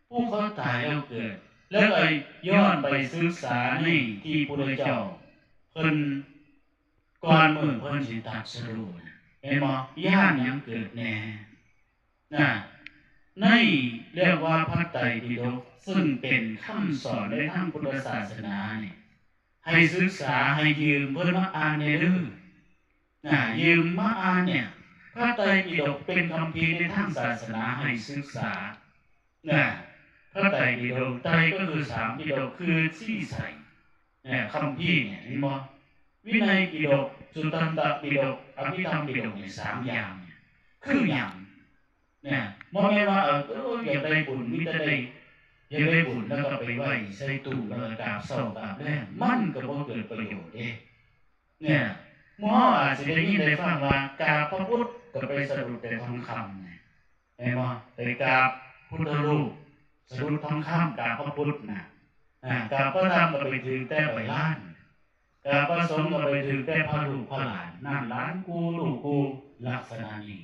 ຜູ້ເຂົາຕາຍແລ້ວເກີດ ແລ້ວກໍຍ້ອນໄປສຶກສາໃນທີ່ພຸດທະເຈົ້າເພິ່ນ ກ່ອນມື້ເພິ່ນຊິຕັດສະຮູ້ນະ ເຫັນບໍ່? ຢ້ານຫຍັງເກີດແດ່? ນະ ໃນ ເອີ້ນວ່າພະໄຕປິດົກ ຊຶ່ງເປັນຄຳສອນໃນທາງພຸດທະສາສະໜານີ້ ໃຫ້ສຶກສາ ໃຫ້ຢືມເພິ່ນມາອ່ານແດ່ເດີ ນະ ຢືມມາອ່ານເນຍ ພະໄຕປິດົກເປັນຄຳພີໃນທາງສາສະໜາໃຫ້ສຶກສາ ນະ ພະໄຕປິດົກ ໄຕກໍຄືສາມ ປິດົກຄືຊີ້ໄຊ ເອີ ຄຳພີນີ້ ເຫັນບໍ່? ວິໄນປິດົກ ສຸທັນຕະປິດົກ ອະພິທຳປິດົກນີ້ ສາມຢ່າງນີ້ຄືຫຍັງ? ນະ ບໍ່ແມ່ນວ່າ ເອີ ຢາກໄດ້ບຸນ ມີແຕ່ໄດ້ ຢາກໄດ້ບຸນແລ້ວກໍໄປໄວ້ໃສ່ຕູ້ ແລ້ວກໍກາບເຊົ້າກາບແລງ ມັນກໍບໍ່ເກີດປະໂຫຍດເດ້ ເນຍ ໝູ່ເຮົາອາດຊິໄດ້ຍິນໄດ້ຟັງວ່າ ກາບພະພຸດກໍໄປສະດຸດແຕ່ທອງຄຳ ເຫັນບໍ່? ໄປກາບພຸດທະຮູບ ສະດຸດທອງຄຳ ກາບພະພຸດນະ ອາ ກາບພະທຳກໍໄປຖືກແຕ່ໃບລານ ກາບພະສົງກໍໄປຖືກແຕ່ພະລູກພະຫຼານ ນັ້ນຫຼານກູ່ລູກກູ່ ລັກສະນະນີ້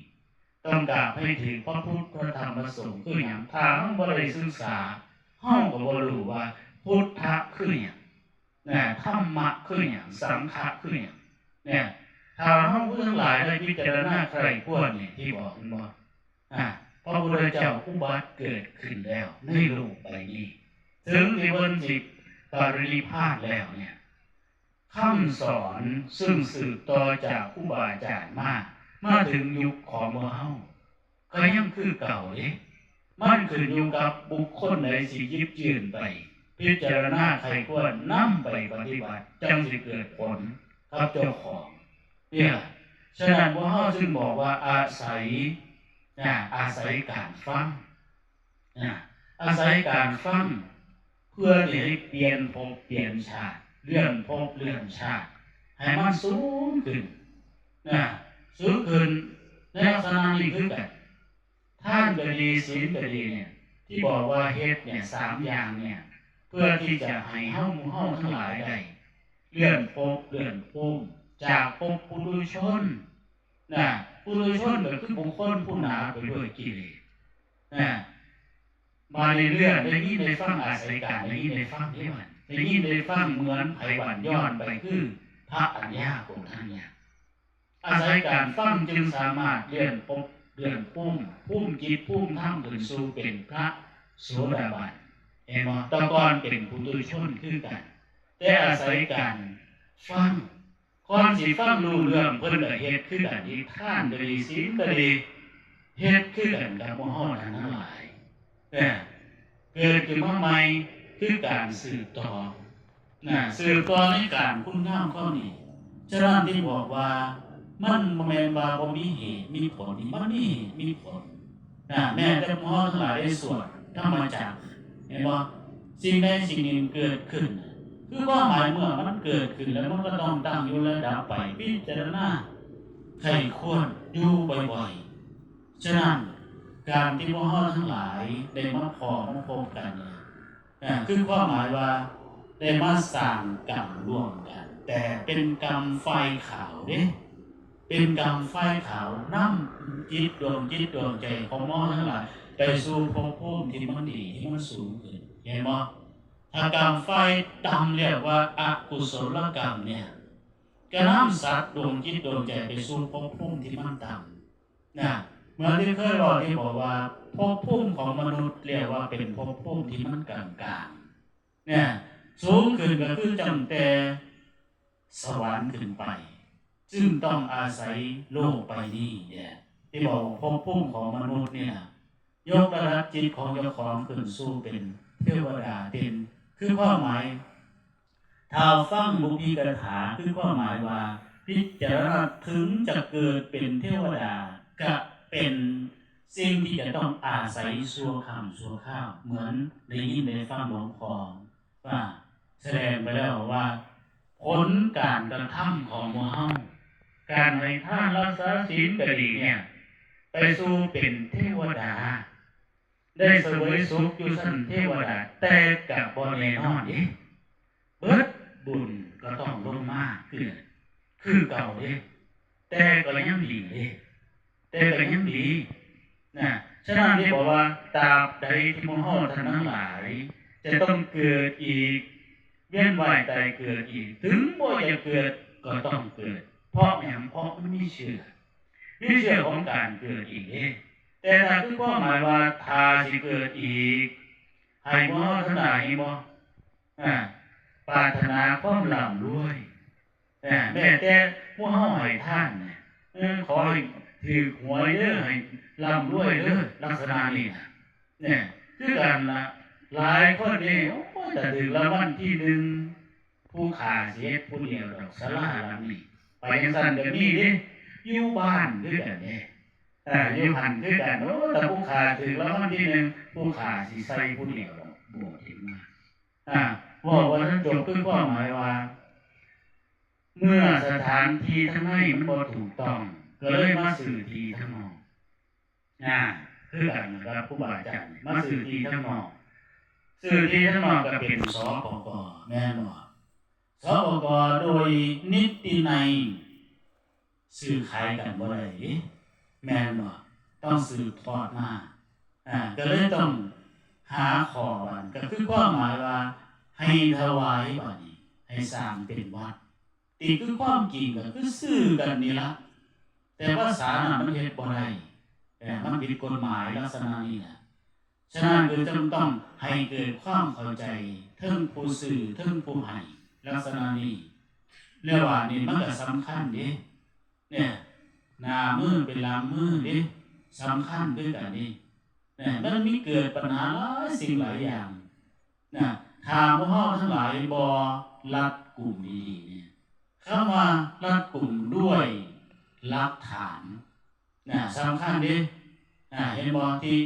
ຕ້ອງກາບໃຫ້ຖືກພະພຸດ ພະທຳ ພະສົງຄືຫຍັງ? ຖ້າເຮົາບໍ່ໄດ້ສຶກສາ ເຮົາກໍບໍ່ຮູ້ວ່າພຸດທະຄືຫຍັງ ນະ ທຳມະຄືຫຍັງ? ສັງຄະຄືຫຍັງ? ເນຍ ຖ້າເຮົາຜູ້ທັງຫຼາຍໄດ້ພິຈາລະນາໃຄຮ່ຄວນນີ້ ທີ່ບອກແມ່ນບໍ່? ອາ ພະພຸດທະເຈົ້າອຸບັດເກີດຂຶ້ນແລ້ວໃນໂລກໃບນີ້ ເຖິງທີ່ເພິ່ນຊິປະລິນິບພານແລ້ວເນຍ ຄຳສອນຊຶ່ງສືບຕໍ່ຈາກຄູບາອາຈານມາ ມາເຖິງຍຸກຂອງພວກເຮົາ ກໍຍັງຄືເກົ່າເດ້ ມັນຂຶ້ນຢູ່ກັບບຸກຄົນໃດຊິຫຍິບຍື່ນໄປ ພິຈາລະນາໃຄ່ຄວນນຳໄປປະຕິບັດ ຈັ່ງຊິເກີດຜົນກັບເຈົ້າຂອງ ເນຍ ສະນັ້ນພວກເຮົາຈຶ່ງບອກວ່າອາໄສ ນະ ອາໄສການຟັງ ນະ ອາໄສການຟັງ ເພື່ອທີ່ໃຫ້ປ່ຽນພົບປ່ຽນຊາດ ເລື່ອນພົບເລື່ອນຊາດ ໃຫ້ມັນສູງຂຶ້ນ ນະ ສູງຂຶ້ນ ໃນລັກສະນະນີ້ຄືກັນ ທານກໍດີ ສິນກໍດີເນຍ ທີ່ບອກວ່າເຮັດເນຍ ສາມຢ່າງເນຍ ເພື່ອທີ່ຈະໃຫ້ເຮົາ ໝູ່ເຮົາທັງຫຼາຍໄດ້ເລື່ອນພົບເລື່ອນພູມ ຈາກພົບປຸຖຸຊົນ ນະ ປຸຖຸຊົນກໍຄືບຸກຄົນຜູ້ໜາໄປດ້ວຍກິເລດ ນະ ບາດນີ້ເລື່ອນ ໄດ້ຍິນໄດ້ຟັງ ອາໄສການໄດ້ຍິນໄດ້ຟັງເດ້ ໄດ້ຍິນໄດ້ຟັງເໝືອນໄພຫວັນ ຍ້ອນໄປຄືພະອັນຍາໂກນທັນຍາ ອາໄສການຟັງຈຶ່ງສາມາດເລື່ອນພົບເລື່ອນພູມ ພູມຈິດພູມທຳຂຶ້ນສູ່ເປັນພະໂສດາບັນ ເຫັນບໍ່? ແຕ່ກ່ອນເປັນປຸຖຸຊົນຄືກັນ ແຕ່ອາໄສການຟັງ ກ່ອນຊິຟັງຮູ້ເລື່ອງ ເພິ່ນກໍເຮັດຄືກັນອີກ ທານກໍດີ ສິນກໍດີ ເຮັດຄືກັນກັບໝູ່ເຮົານັ້ນທັງຫຼາຍ ເອີ ເກີດຂຶ້ນມາໃໝ່ຄືການສືບຕໍ່ນະ ສືບຕໍ່ໃນການຄຸນງາມຄວາມດີ. ສະນັ້ນທີ່ບອກວ່າ ມັນບໍ່ແມ່ນວ່າບໍ່ມີເຫດມີຜົນ ມັນມີເຫດມີຜົນນະ ແມ້ແຕ່ໝູ່ເຮົາທັງຫຼາຍໄດ້ສວດທຳມະຈັກ ເຫັນບໍ່? ສິ່ງໃດສິ່ງໜຶ່ງເກີດຂຶ້ນ ຄືຄວາມໝາຍເມື່ອມັນເກີດຂຶ້ນແລ້ວ ມັນກໍຕ້ອງຕັ້ງຢູ່ແລະດັບໄປ ພິຈາລະນາໃຄ່ຄວນຢູ່ບ່ອຍໆ. ສະນັ້ນ ການທີ່ພວກເຮົາທັງຫຼາຍໄດ້ມາພໍ້ມາພົບກັນນີ້ ເອີ ຄືຄວາມໝາຍວ່າໄດ້ມາສ້າງກຳຮ່ວມກັນ ແຕ່ເປັນກຳຝ່າຍຂາວເດ້ ເປັນກຳຝ່າຍຂາວ ນຳຈິດດວງ ຈິດດວງໃຈຂອງເຮົາທັງຫຼາຍ ໄປສູ່ພົບພູມທີ່ມັນດີ ທີ່ມັນສູງຂຶ້ນ ເຫັນບໍ່? ຖ້າກຳຝ່າຍຕ່ຳ ຮຽກວ່າອະກຸສົລະກຳເນຍ ກະນຳສັດດວງຈິດດວງໃຈໄປສູ່ພົບພູມທີ່ມັນຕ່ຳນະ ເໝືອນທີ່ເຄີຍເວົ້າ ທີ່ບອກວ່າພົບພູມຂອງມະນຸດ ຮຽກວ່າເປັນພົບພູມທີ່ມັນກາງໆ ນະ ສູງຂຶ້ນກໍຄືຕັ້ງແຕ່ສະຫວັນຂຶ້ນໄປ ຈຶ່ງຕ້ອງອາໄສໂລກໃບນີ້ແຫຼະ ທີ່ບອກວ່າພົບພູມຂອງມະນຸດນີ້ນະ ຍົກລະດັບຈິດຂອງເຈົ້າຂອງຂຶ້ນສູ່ເປັນເທວະດາເປັນ ຄືຄວາມໝາຍ ຖ້າຟັງບຸບພິກະຖາ ຄືຄວາມໝາຍວ່າ ພິຈາລະນາເຖິງຈະເກີດເປັນເທວະດາ ກະເປັນສິ່ງທີ່ຈະຕ້ອງອາໄສຊົ່ວຄັ້ງຊົ່ວຄາວ ເໝືອນໄດ້ຍິນໄດ້ຟັງຫຼວງພໍ່ວ່າສະແດງໄປແລ້ວວ່າ ຜົນການກະທຳຂອງໝູ່ເຮົາ ການໃຫ້ທານ ຮັກສາສິນກໍດີເນຍ ໄປສູ່ເປັນເທວະດາ ໄດ້ສະເຫວີຍສຸກຢູ່ຊັ້ນເທວະດາ ແຕ່ກະບໍ່ແນ່ນອນເດ້ ເບິດບຸນກໍຕ້ອງລົງມາຄື ຄືເກົ່າເດ້. ແຕ່ກໍຍັງດີເດ້ ແຕ່ກໍຍັງດີນະ. ສະນັ້ນເດ້ບອກວ່າ ຕາບໃດທີ່ໝູ່ເຮົາທ່ານທັງຫຼາຍຈະຕ້ອງເກີດອີກ ວຽນວ່າຍຕາຍເກີດອີກ ເຖິງບໍ່ຢາກເກີດກໍຕ້ອງເກີດ. ເພາະຫຍັງ? ເພາະມັນມີເຊື້ອ ມີເຊື້ອຂອງການເກີດອີກເດ້. ແຕ່ຖ້າຄືຄວາມໝາຍວ່າ ຖ້າຊິເກີດອີກ ໃຫ້ໝູ່ເຮົາທັງຫຼາຍ ເຫັນບໍ່? ອາ ປາດຖະໜາຄວາມລ່ຳລວຍ ອາ ແມ້ແຕ່ໝູ່ເຮົາໃຫ້ທານນະ ເອີ ຂໍໃຫ້ຖືກຫວຍເດີ້ ໃຫ້ລ່ຳລວຍເດີ້ ລັກສະນະນີ້ນະ. ແນ່ ຄືກັນລະ ຫຼາຍຄົນນີ້ ໂອ້ຍ ຖ້າຖືກລາງວັນທີໜຶ່ງ ຜູ້ຂ້າຊິເຮັດຜູ້ດຽວດອກສາລາຫຼັງນີ້ ໄປຈັ່ງຊັ້ນກໍມີເດ້. ຢູ່ບ້ານຄືກັນເດ້ ເອີ ຢູ່ຫັ້ນຄືກັນ ໂອ້ ຖ້າຜູ້ຂ້າຖືກລາງວັນທີໜຶ່ງ ຜູ້ຂ້າຊິໃສ່ຜູ້ດຽວດອກໂບດເອງມາ. ອາ ເວົ້າບໍ່ທັນຈົບ ຄືຄວາມໝາຍວ່າ ເມື່ອສະຖານທີ່ທາງໃນມັນບໍ່ຖືກຕ້ອງ ກໍເລີຍມາຊື້ທີ່ທາງນອກ. ອາ ຄືກັນກັບຄູບາອາຈານ ມາຊື້ທີ່ທາງນອກ ຊື້ທີ່ທາງນອກກໍເປັນ ສປກ ແມ່ນບໍ່? ສປກ ໂດຍນິດຕິໄນຊື້ຂາຍກັນບໍ່ໄດ້ເດ້ ແມ່ນບໍ່? ຕ້ອງສືບທອດມາ ອາ ກໍເລີຍຕ້ອງຫາຂໍ້ ບັດນີ້ກໍຄືຄວາມໝາຍວ່າ ໃຫ້ຖວາຍ ບັດນີ້ໃຫ້ສ້າງເປັນວັດ ຕິ ຄືຄວາມຈິງກໍຄືຊື້ກັນນີ້ລະ ແຕ່ພາສານັ້ນມັນເຮັດບໍ່ໄດ້ ແຕ່ມັນຜິດກົດໝາຍລັກສະນະນີ້ລະ. ສະນັ້ນຄືຈຶ່ງຕ້ອງໃຫ້ເກີດຄວາມເຂົ້າໃຈ ເທິງຜູ້ຊື້ ເທິງຜູ້ໃຫ້ ລັກສະນະນີ້ ແລ້ວວ່ານີ້ມັນກໍສຳຄັນເດ້. ເນຍ ໜ້າມືເປັນຫຼັງມືເດ້ ສຳຄັນຄືກັນນີ້. ເນຍ ມັນມີເກີດບັນຫາຫຼາຍສິ່ງຫຼາຍຢ່າງນະ ຖ້າໝູ່ເຮົາທັງຫຼາຍບໍ່ລັດກຸມດີໆ ນີ້ ຄຳວ່າລັດກຸມດ້ວຍຫຼັກຖານນະ ສຳຄັນເດ້. ອາ ເຫັນບໍ່ ທີ່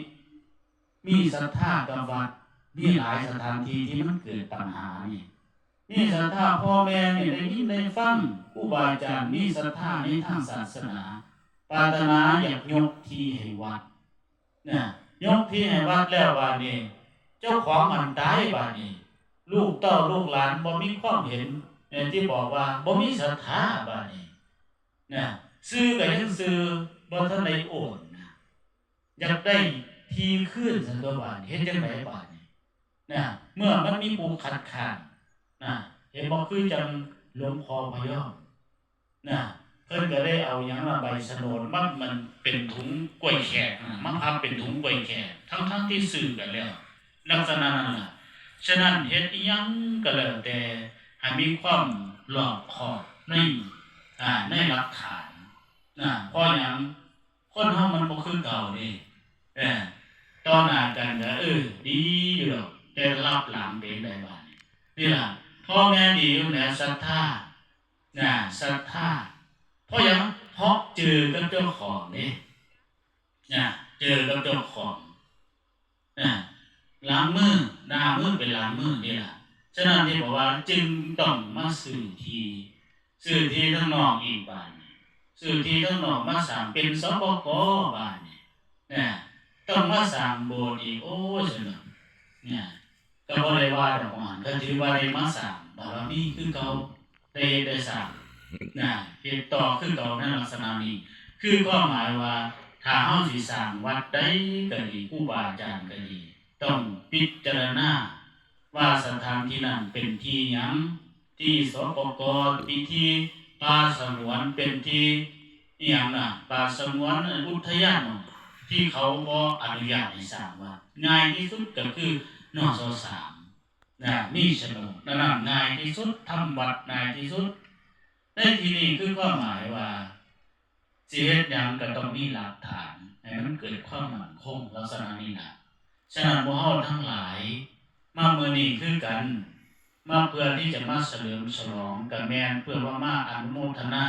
ມີສັດທາກັບວັດ ມີຫຼາຍສະຖານທີ່ທີ່ມັນເກີດບັນຫານີ້ ມີສັດທາພໍ່ແມ່ນີ້ໄດ້ຍິນໄດ້ຟັງ ຄູບາອາຈານມີສັດທາໃນທາງສາສະໜາ ປາດຖະໜາຢາກຍົກທີ່ໃຫ້ວັດນະ ຍົກທີ່ໃຫ້ວັດແລ້ວບາດນີ້ ເຈົ້າຂອງອັນຕາຍບາດນີ້ ລູກເຕົ້າລູກຫຼານບໍ່ມີຄວາມເຫັນ ແມ່ນທີ່ບອກວ່າບໍ່ມີສັດທາບາດນີ້ນະ ຊື່ກໍຍັງຊື່ ບໍ່ທັນໄດ້ໂອນນະ ຢາກໄດ້ທີ່ຄືນຊັ້ນຕົວະບາດນີ້ ເຮັດຈັ່ງໃດບາດນີ້ນະ ເມື່ອມັນມີຜູ້ຄັດຄ້ານນະ ເຫັນບໍ່ ຄືຈັ່ງຫຼວງພໍ່ພະຍອມນະ ເພິ່ນກໍໄດ້ເອົາຫຍັງລະ ໃບສະໂໜດມາ ມັນເປັນຖົງກ້ວຍແຂກນະ ມາພັບເປັນຖົງກ້ວຍແຂກ ທັງໆທີ່ຊື້ກັນແລ້ວ ລັກສະນະນັ້ນລະ. ສະນັ້ນເຮັດອີ່ຫຍັງກໍແລ້ວແຕ່ ໃຫ້ມີຄວາມລອບຄອບໃນ ອາ ໃນຫຼັກຖານນະ ເພາະຫຍັງ? ຄົນເຮົາມັນບໍ່ຄືເກົ່າເດ້ ເອີ ຕໍ່ໜ້າກັນກໍ ເອີ ດີຢູ່ດອກ ແຕ່ລັບຫຼັງເປັນໃດບາດນີ້? ນີ້ລະ ພໍ່ແມ່ດີຢູ່ແຫຼະ ສັດທານະ ສັດທາ ເພາະຫຍັງ? ເພາະເຈີກັບເຈົ້າຂອງເດ້ນະ ເຈີກັບເຈົ້າຂອງນະ ຫຼັງມື ໜ້າມືເປັນຫຼັງມືນີ້ລະ. ສະນັ້ນທີ່ບອກວ່າຈຶ່ງຕ້ອງມາຊື້ທີ່ ຊື້ທີ່ທາງນອກອີກບາດນີ້ ຊື້ທີ່ທາງນອກມາສ້າງເປັນ ສປກ ບາດນີ້ນະ ຕ້ອງມາສ້າງໂບດອີກ ໂອ້ຍ ຊັ້ນນະ ນະ ກໍບໍ່ໄດ້ວ່າດອກ ອັນນັ້ນກໍຖືວ່າໄດ້ມາສ້າງບາລະມີຄືເກົ່າ ໄດ້ເຮັດໄດ້ສ້າງນະ ເຮັດຕໍ່ຄືເກົ່າໃນລັກສະນະນີ້. ຄືຄວາມໝາຍວ່າ ຖ້າເຮົາຊິສ້າງວັດໃດກໍດີ ຄູບາອາຈານກໍດີ ຕ້ອງພິຈາລະນາວ່າສະຖານທີ່ນັ້ນເປັນທີ່ຫຍັງ ທີ່ ສປກ ເປັນທີ່ປ່າສະຫງວນ ເປັນທີ່ອີ່ຫຍັງນະ ປ່າສະຫງວນ ອຸທະຍານ ທີ່ເຂົາບໍ່ອະນຸຍາດໃຫ້ສ້າງວັດ. ງ່າຍທີ່ສຸດກໍຄື ນສ ສາມ ນະ ມີໂສນດ ອັນນັ້ນງ່າຍທີ່ສຸດ ທຳວັດງ່າຍທີ່ສຸດ. ໃນທີ່ນີ້ຄືຄວາມໝາຍວ່າ ຊິເຮັດຫຍັງກໍຕ້ອງມີຫຼັກຖານ ໃຫ້ມັນເກີດຄວາມໝັ້ນຄົງ ລັກສະນະນີ້ນະ. ສະນັ້ນ ໝູ່ເຮົາທັງຫຼາຍມາມື້ນີ້ຄືກັນ ມາເພື່ອທີ່ຈະມາສະເຫຼີມສະຫຼອງ ກໍແມ່ນເພື່ອວ່າມາອະນຸໂມທະນາ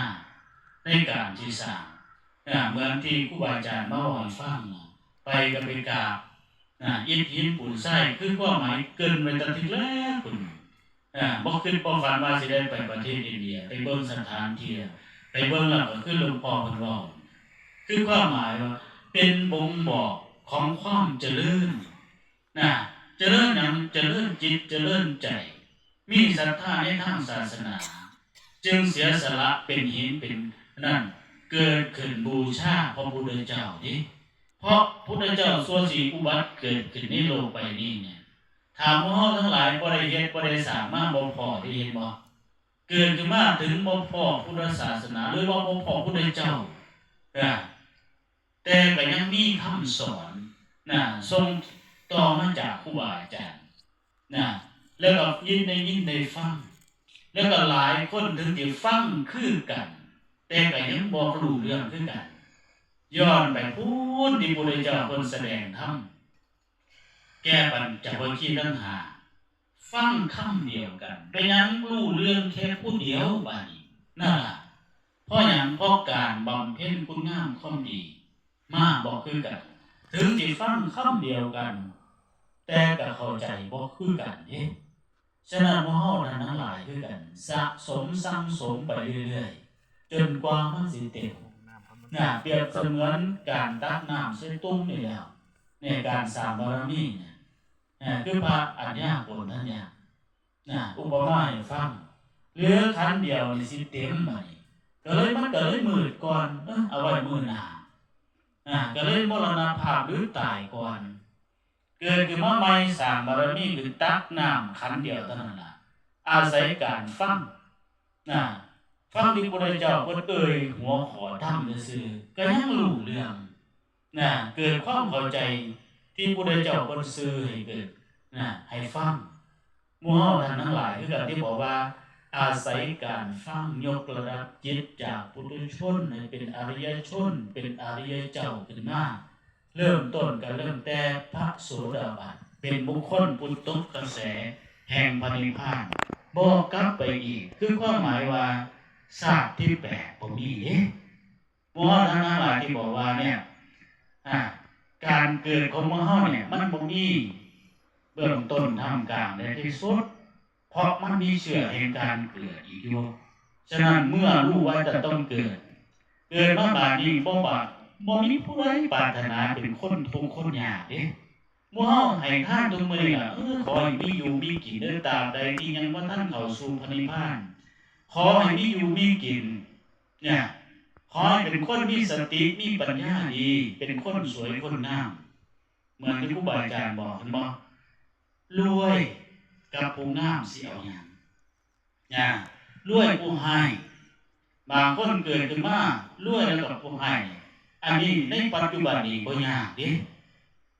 ໃນການທີ່ສ້າງ ເອີ ເໝືອນທີ່ຄູບາອາຈານມາເວົ້າໃຫ້ຟັງ ໄປກໍໄປກາບ ນະ ອິດຫີນປູນຊາຍ ຄືຄວາມໝາຍເກີ່ນໄວ້ຕັ້ງແຕ່ທີແລກພຸ້ນ ເອີ ບໍ່ຄິດບໍ່ຝັນວ່າຊິໄດ້ໄປປະເທດອິນເດຍ ໄປເບິ່ງສະຖານທີ່ ໄປເບິ່ງແລ້ວກໍຄືຫຼວງພໍ່ເພິ່ນເວົ້າ ຄືຄວາມໝາຍວ່າເປັນບົ່ງບອກຂອງຄວາມຈະເລີນ ນະ ຈະເລີນຫຍັງ? ຈະເລີນຈິດ ຈະເລີນໃຈ ມີສັດທາໃນທາງສາສະໜາ ຈຶ່ງເສຍສະຫຼະເປັນຫີນເປັນນັ້ນ ເກີດຂຶ້ນບູຊາພະພຸດທະເຈົ້າເດ້. ເພາະພຸດທະເຈົ້າຊົ່ວສີ່ອຸບັດເກີດຂຶ້ນໃນໂລກໃບນີ້ນີ້ ຖ້າໝູ່ເຮົາທັງຫຼາຍບໍ່ໄດ້ເຮັດ ບໍ່ໄດ້ສ້າງມາ ບໍ່ພໍ້ເດ້ ເຫັນບໍ່? ເກີດຂຶ້ນມາເຖິງບໍ່ພໍ້ພຸດທະສາສະໜາ ຫຼືວ່າບໍ່ພໍ້ພຸດທະເຈົ້າ ນະ ແຕ່ກໍຍັງມີຄຳສອນ ນະ ສົ່ງຕໍ່ມາຈາກຄູບາອາຈານ ນະ ແລ້ວກໍຍິນ ໄດ້ຍິນໄດ້ຟັງ ແລ້ວກໍຫຼາຍຄົນເຖິງຊິຟັງຄືກັນ ແຕ່ກໍຍັງບໍ່ຮູ້ເລື່ອງຄືກັນ ຍ້ອນໄປພຸ້ນທີ່ພຸດທະເຈົ້າເພິ່ນສະແດງທຳ ແກ່ປັນຈະວັກຄີທັງຫ້າ ຟັງຄຳດຽວກັນ ເປັນຫຍັງຮູ້ເລື່ອງແຄ່ຜູ້ດຽວບາດນີ້? ນັ້ນລະ ເພາະຫຍັງ? ເພາະການບຳເພັນຄຸນງາມຄວາມດີມາບໍ່ຄືກັນ. ເຖິງຊິຟັງຄຳດຽວກັນ ແຕ່ກໍເຂົ້າໃຈບໍ່ຄືກັນເດ້. ສະນັ້ນ ໝູ່ເຮົານັ້ນທັງຫຼາຍຄືກັນ ສະສົມສັ່ງສົມໄປເລື້ອຍໆ ຈົນກວ່າມັນຊິເຕັມ. ນະ ປຽບສະເໝືອນການຕັກນ້ຳໃສ່ຕຸ່ມນີ້ແຫຼະ ໃນການສ້າງບາລະມີນະ ນະ ຄືພະອັນຍາໂກນທັນຍາ ນະ ອຸປະມາໃຫ້ຟັງ ເຫຼືອຂັນດຽວນີ້ຊິເຕັມບາດນີ້ ກໍເລີຍ ມັນກໍເລີຍມືດກ່ອນ ເອີ ເອົາໄວ້ມື້ໜ້າ ນະ ກໍເລີຍມໍລະນະພາບ ຫຼື ຕາຍກ່ອນ. ເກີດຂຶ້ນມາໃໝ່ ສ້າງບາລະມີ ຄືຕັກນ້ຳຂັນດຽວເທົ່ານັ້ນລະ ອາໄສການຟັງ ນະ ຟັງທີ່ພະພຸດທະເຈົ້າເພິ່ນເອີ່ຍຫົວຂໍ້ທຳຊື່ໆ ກໍຍັງຮູ້ເລື່ອງ ນະ ເກີດຄວາມເຂົ້າໃຈທີ່ພະພຸດທະເຈົ້າເພິ່ນສື່ໃຫ້ເກີດ ນະ ໃຫ້ຟັງ. ໝູ່ເຮົາທ່ານທັງຫຼາຍຄືກັນທີ່ບອກວ່າ ອາໄສການຟັງຍົກລະດັບຈິດຈາກປຸຖຸຊົນໃຫ້ເປັນອະລິຍະຊົນ ເປັນອະລິຍະເຈົ້າຂຶ້ນມາ. ເລີ່ມຕົ້ນກໍເລີ່ມແຕ່ພະໂສດາບັນ ເປັນບຸກຄົນຜູ້ຕົກກະແສແຫ່ງພະນິບພານ ບໍ່ກັບໄປອີກ ຄືຄວາມໝາຍວ່າຊາດທີແປດບໍ່ມີເດ້. ໝູ່ເຮົາທັງຫຼາຍທີ່ບອກວ່າເນຍ ອາ ການເກີດຂອງໝູ່ເຮົາເນຍ ມັນບໍ່ມີເບື້ອງຕົ້ນ ທ່າມກາງ ແລະ ທີ່ສຸດ ເພາະມັນມີເຊື້ອແຫ່ງການເກີດອີກຢູ່. ສະນັ້ນ ເມື່ອຮູ້ວ່າຈະຕ້ອງເກີດ ເກີດມາບາດນີ້ບໍ່ບາດ ບໍ່ມີຜູ້ໃດປາດຖະໜາເປັນຄົນທຸກຄົນຍາກເດ້. ໝູ່ເຮົາໃຫ້ທານທຸກມື້ນີ້ລະ ເອີ ຂໍໃຫ້ມີຢູ່ມີກິນເດີ ຕາບໃດທີ່ຍັງບໍ່ທັນເຂົ້າສູ່ພະນິບພານ ຂໍໃຫ້ມີຢູ່ມີກິນ ເນຍ ຂໍໃຫ້ເປັນຄົນມີສະຕິ ມີປັນຍາດີ ເປັນຄົນສວຍຄົນງາມ ເໝືອນທີ່ຄູບາອາຈານບອກ ເຫັນບໍ່? ລວຍກັບຜູ້ງາມຊິເອົາຫຍັງ? ນະ ລວຍຜູ້ຮ້າຍ ບາງຄົນເກີດຂຶ້ນມາລວຍແລ້ວກໍຜູ້ຮ້າຍ. ອັນນີ້ໃນປັດຈຸບັນນີ້ບໍ່ຍາກເດ້.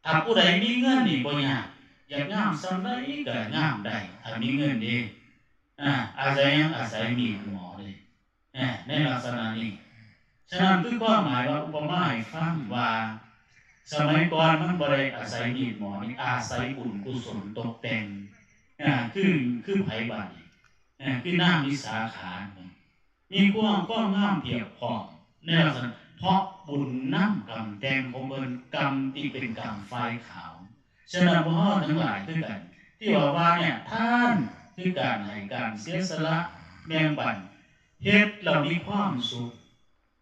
ຖ້າຜູ້ໃດມີເງິນນີ້ບໍ່ຍາກ ຢາກງາມສ່ຳໃດກໍງາມໄດ້ ຖ້າມີເງິນເດ້. ອາ ອາໄສຫຍັງ? ອາໄສມີດໝໍເດ້. ແນ ໃນລັກສະນະນີ້. ສະນັ້ນ ຄືຄວາມໝາຍວ່າ ອຸປະມາໃຫ້ຟັງວ່າ ສະໄໝກ່ອນມັນບໍ່ໄດ້ອາໄສມີດໝໍນີ້ ອາໄສບຸນກຸສົນຕົກແຕ່ງ. ອາ ຄື ຄືໃຜບາດນີ້? ອາ ຄືນາງວິສາຂາ ມີຄວາມ ຄວາມງາມພຽບພ້ອມໃນລັກສະນະ ເພາະບຸນນຳກຳແຕ່ງຂອງເພິ່ນ ກຳທີ່ເປັນກຳຝ້າຍຂາວ. ສະນັ້ນ ພວກເຮົາທັງຫຼາຍຄືກັນ ທີ່ເວົ້າວ່າເນຍ ທານຄືການໃຫ້ ການເສຍສະຫຼະ ແບ່ງປັນ ເຮັດແລ້ວມີຄວາມສຸກ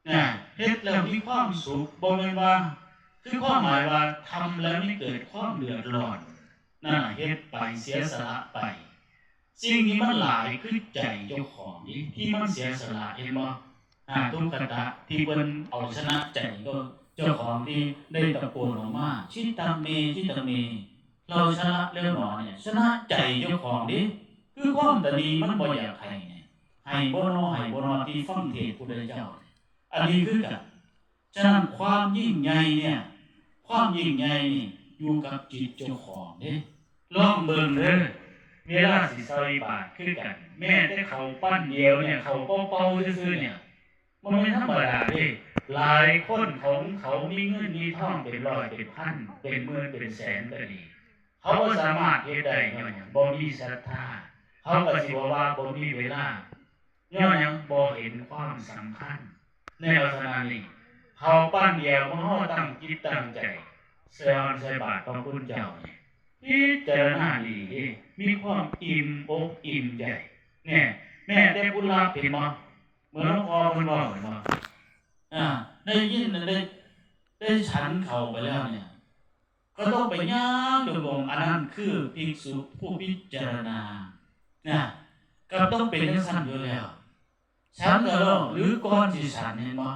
ນະ ເຮັດແລ້ວມີຄວາມສຸກ ບໍ່ແມ່ນວ່າ ຄືຄວາມໝາຍວ່າ ທຳແລ້ວມີເກີດຄວາມເດືອດຮ້ອນ ນັ້ນນະ ເຮັດໄປ ເສຍສະຫຼະໄປ. ສິ່ງທີ່ມັນຫຼາຍຄືໃຈເຈົ້າຂອງນີ້ ທີ່ມັນເສຍສະຫຼະ ເຫັນບໍ່? ອາ ທຸກຂະຕະ ທີ່ເພິ່ນເອົາຊະນະໃຈເຈົ້າ ເຈົ້າຂອງທີ່ໄດ້ຕະໂກນອອກມາ ຊິຕະເມ ຊິຕະເມ ເຮົາຊະນະແລ້ວໜໍ ນີ້ ຊະນະໃຈເຈົ້າຂອງເດ້. ຄືຄວາມຕະໜີ ມັນບໍ່ຢາກໃຫ້ນີ້ ໃຫ້ບໍ່ນໍ ໃຫ້ບໍ່ນໍ ທີ່ຟັງເທດພຸດທະເຈົ້ານີ້ ອັນນີ້ຄືກັນ. ສະນັ້ນ ຄວາມຍິ່ງໃຫຍ່ເນຍ ຄວາມຍິ່ງໃຫຍ່ນີ້ຢູ່ກັບຈິດເຈົ້າຂອງເດ້. ລອງເບິ່ງເດີ ເວລາຊິໃສ່ບາດຄືກັນ ແມ້ແຕ່ເຂົ້າປັ້ນດຽວເນຍ ເຂົ້າເປົ່າໆຊື່ໆເນຍ ບໍ່ແມ່ນທຳມະດາເດ້. ຫຼາຍຄົນຂອງເຂົາມີເງິນມີທອງເປັນຮ້ອຍເປັນພັນ ເປັນໝື່ນເປັນແສນກໍດີ ເຂົາບໍ່ສາມາດເຮັດໄດ້ ຍ້ອນຫຍັງ? ບໍ່ມີສັດທາ. ເຂົາກໍຊິບອກວ່າບໍ່ມີເວລາ. ຍ້ອນຫຍັງ? ບໍ່ເຫັນຄວາມສຳຄັນ. ໃນລັກສະນະນີ້ ເຂົ້າປັ້ນດຽວ ເຮົາຕັ້ງຈິດຕັ້ງໃຈ ໃສ່ອານໃສ່ບາດຂອງຄຸນເຈົ້ານີ້ ພິຈາລະນາດີເດ້ ມີຄວາມອີ່ມອົກອີ່ມໃຈ. ແນ່ ແມ້ແຕ່ຜູ້ລັບ ເຫັນບໍ່? ເມື່ອຫຼວງພໍ່ເພິ່ນເວົ້າ ເຫັນບໍ່? ອາ ໄດ້ຍິນ ໄດ້ ໄດ້ສັນເຂົ້າໄປແລ້ວເນຍ ກໍຕ້ອງໄປຍ່າງຈົງກົມ. ອັນນັ້ນຄືພິກສຸຜູ້ພິຈາລະນານະ ກໍຕ້ອງເປັນຈັ່ງຊັ້ນຢູ່ແລ້ວ. ສັນກໍແລ້ວ ຫຼື ກ່ອນຊິສັນ ເຫັນບໍ່?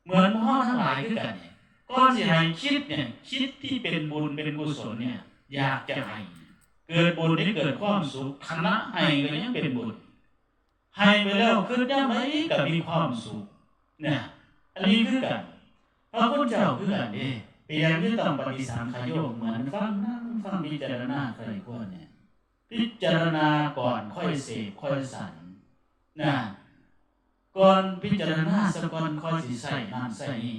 ເໝືອນພວກເຮົາທັງຫຼາຍຄືກັນນີ້ ກ່ອນຊິໃຫ້ຄິດນີ້ ຄິດທີ່ເປັນບຸນເປັນກຸສົນນີ້ ຢາກຈະໃຫ້ ເກີດບຸນນີ້ເກີດຄວາມສຸກ ຂະນະໃຫ້ກໍຍັງເປັນບຸນ ໃຫ້ໄປແລ້ວຄິດຍາມໃດກໍມີຄວາມສຸກນະ. ອັນນີ້ຄືກັນ ພະຄຸນເຈົ້າຄືກັນເດ້ ເປັນຫຍັງຄືຕ້ອງປະຕິສັງຂະໂຍ ເໝືອນຟັງ ນັ່ງຟັງ ພິຈາລະນາໃຄ່ຄວນນີ້ ພິຈາລະນາກ່ອນຄ່ອຍເສບຄ່ອຍສັນນະ ກ່ອນພິຈາລະນາສາກ່ອນຄ່ອຍຊິໃຊ້ນັ້ນໃຊ້ນີ້